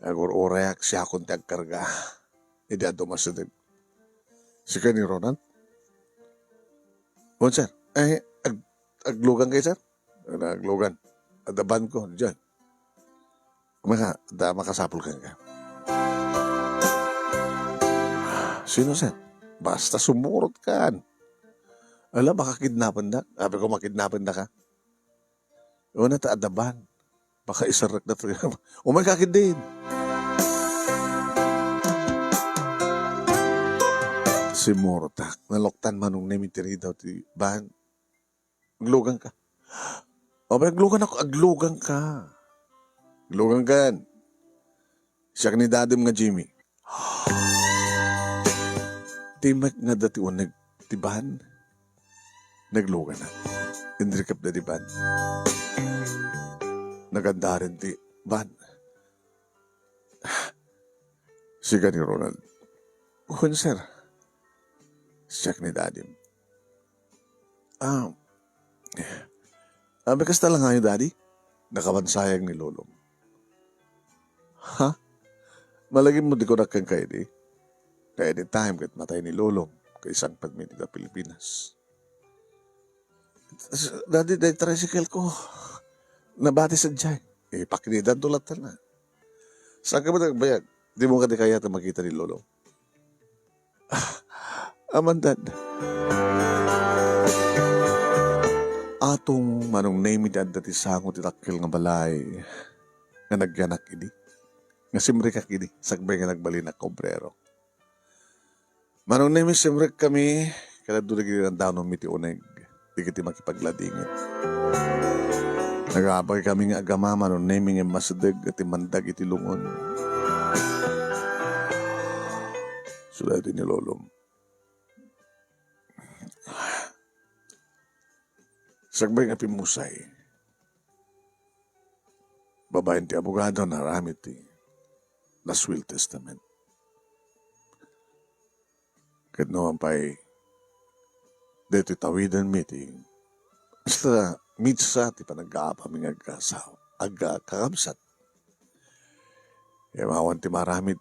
Agur-urayak, siakon ti agkarga. Idi adu masideg. Sika ni Ronald? Wen, sir. Eh, ag-, aglugan kayo, sir? Ano, aglugan. Adda van ko, diyan. Maka, da, makasapul ka nga. "Sino, sir?" "Basta sumurot kan." "Ala, baka kidnapendak." Sabi ko, "Makidnapendaka?" "Una ta adda ban. Baka iserrekda to." "Umayka ketdin." Simurotak. Naluktan Manong Nemi ti ridaw ti ban. "Agluganka." "Apay, aglugannak, agluganka." "Aglugankan. Siak ni dadim nga Jimmy." Timmek nga adda ti uneg ti ban. Nagluganak. Inrikepda ti ban. Nagandaren ti ban. Sika ni Ronald. "Wen, sir. Siak ni dadim." "Ah, abi, kasta la ngayo, Daddy?" Nakabansayag ni Lolom. "Ha? Malagipmo ti kunak kenka idi? Kay anytime ket matay ni Lolom, kay sangpetmi dita Pilipinas." "Daddy, day tricycle ko. Nabati sadiay." "Eh, paknidanto latta na. Saanka met agbayag? Dimo kadi kayat a makita ni Lolom?" "Ah, Amandad." Atong Manong Nemi ti adda ti sango ti dakkel nga balay nga nagyanak idi, nga simrekak idi, sakbay nga nagbalinak nga obrero. Manong Nemi, simrekkami, ket adu dagiti dandanonmi ti uneg, dagiti makipagladingit. Nagabagkami nga agama, Manong Nemi, nga immasideg iti mandag iti lungon. Sulayo ti ni Lolom. Sakbay nga pimmusay, babaen ti abogado, naaramid ti last will testament. Ket no man pay, daytoy tawidenmi ti, basta mitsa ti panaggaapami nga agkasa-, agkakabsat. Em, awan ti maaramid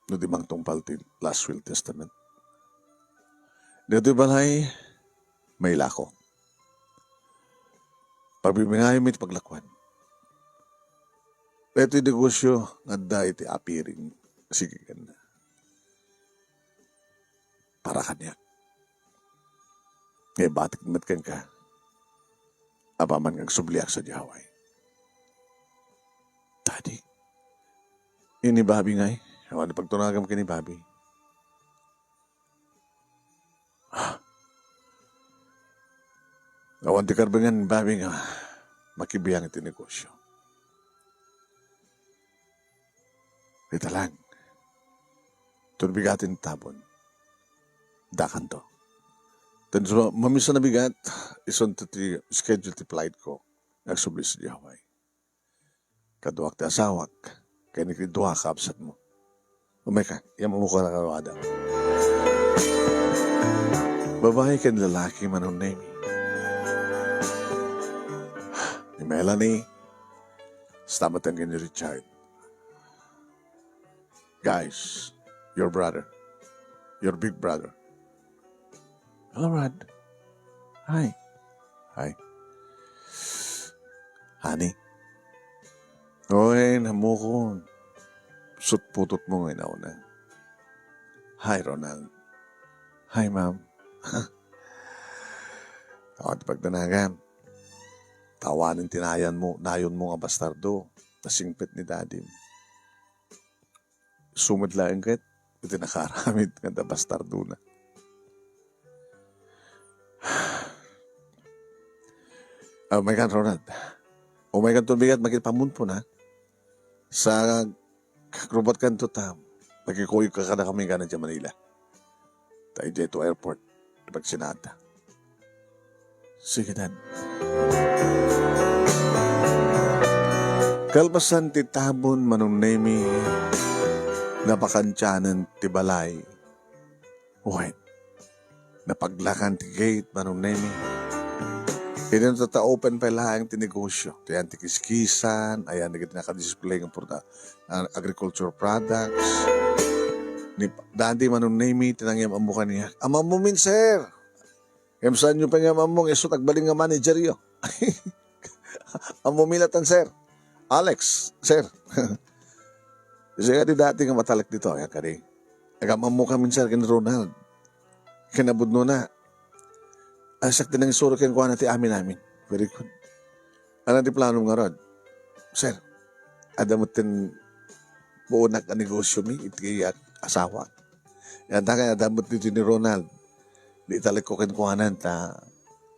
no di mangtungpal ti last will testament. Daytoy balay, mailako. Pagbibingayomi ti paglakuan. Daytoy negosio nga adda iti apiring. Sige, ken para kaniak. Nga ibatik met kenka, apaman nga agsubliak sadiay Hawaii. Daddy, ni Bobby ngay? Awan pagtunagam ken ni Bobby. Ah. Awan ti karbengan ni Bobby nga makibiang iti negosio. Ita lang. Turbigati ti tabon. Dakanto. Tan so, mamisa nabigat, isunto ti schedule ti flight ko. Agsubli sadiay Hawaii. Kaduak ti asawak, ken iti dua a kabsatmo. Umayka, iyammok kadakuada. Babai ken lalaki, Manong Nemi. Ni Melanie, stamatan ken ni Richard. Guys, your brother. Your big brother. Hello, Rod. Hi. Hi. Honey. Oy, namukon. Sutputotmo nga inauna. Hi, Ronald. Hi, ma'am. Awan ti pagdanagan. Tawanen ti nayanmo, nayonmo nga bastardo. Nasingpet ni dadim. Isu met laeng ket iti nakaaramid nga adda bastardona. Ah, umaykan, Ronald. Umaykan, tubigat, makipammunpon, ha? Sa kagrubatkan to, ta makikuyogka kadakami kanan idiay Manila. Ta idiay to airport, ti pagsinata. Sige, Dad. Kalpasan ti tabon, Manong Nemi, napakantianen ti balay. Wen, napaglakan ti gate, Manong Nemi. Iti natata-open pay laeng ti negosyo. Ti ayan ti kiskisan, ayan dagiti nakadisplay nga porta-, ah, agriculture products. Ni Daddy, Manong Nemi, ti nangyam-ammo kaniak. Ammomin, sir! Ngem saanyo pay nga ammo nga isu ti agbalin nga manageryo. Ammomi latta, sir. Alex, sir. Siak ti dati nga matalek ditoy, a, kadi. Agam-ammokamin, sir, ken Ronald. Kinapudnona, a, siak ti nangisuro kenkuana ti amin-amin. Very good. Ania ti planom ngarud? Sir, adda metten puonak a negosyomi iti asawak. Ania kayat, adda met ditoy ni Ronald. Di talekko kenkuana ta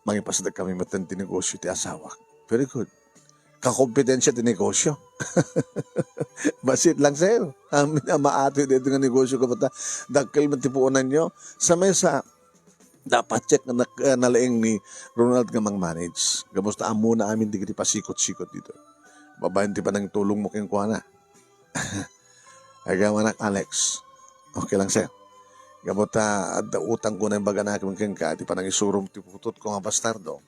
mangipasdek kami metten ti negosyo ti asawak. Very good. Kakompetensia ti negosyo. Bassit lang, sir. Amin a maatoy daytoy nga negosyo, kabata, dakkel met ti puonanyo. Sa maysa, dapat check na, eh, nalaing ni Ronald nga mang-manage. Gapu ta ammona amin dagiti pasikot-sikot ditoy. Babaen ti panangitulongmo kenkuana. Agamanak, Alex. Okay lang, sir. Gapu ta adda utangko nga imbagana kenka, ti panangisurom ti putotko nga bastardo.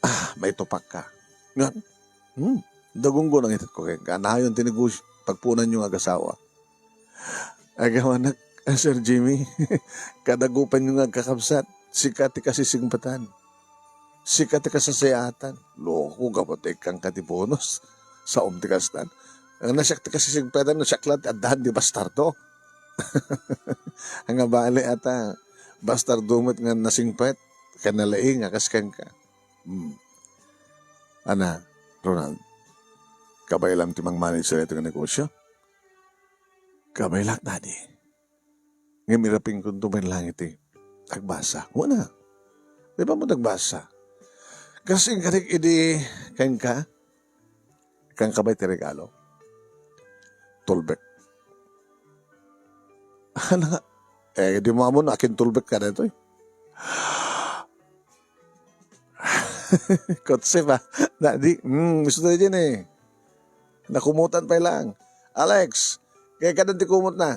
Ah, maitupakka. Nga, hmm, dagunggo nang itedko kenka. Nayon ti negosyo, pagpuonanyo nga agasawa. Agamanak, ah, Sir Jimmy, kadagupanyo nga agkakabsat, sika ti kasisingpetan. Sika ti kasasayaatan. Loko, gapu ta ikkanka ti bonus. Saom ti kastan. Ang na siak ti kasisingpetan, no siak laeng ti addan ti bastardo. Ania bale ta, bastardo met nga nasingpet, ken nalaing a kas kenka. Hmm. Ania, Ronald, kabaelam ti mang-manage daytoy nga negosyo? Kabaelak, Daddy. Ngem irapingkonto met laeng iti agbasa. Kuna, di ba mo nagbasa? Kas inkarik idi kenka? Kenka bay ti regalo? Tulbek. Ania nga? Eh, di mo ammo no akin tulbek ka daytoy. Kotse ba? Daddy, hmm, gusto tayo dyan eh. Nakumutan pa lang. Alex, kaya ka ti kumot na.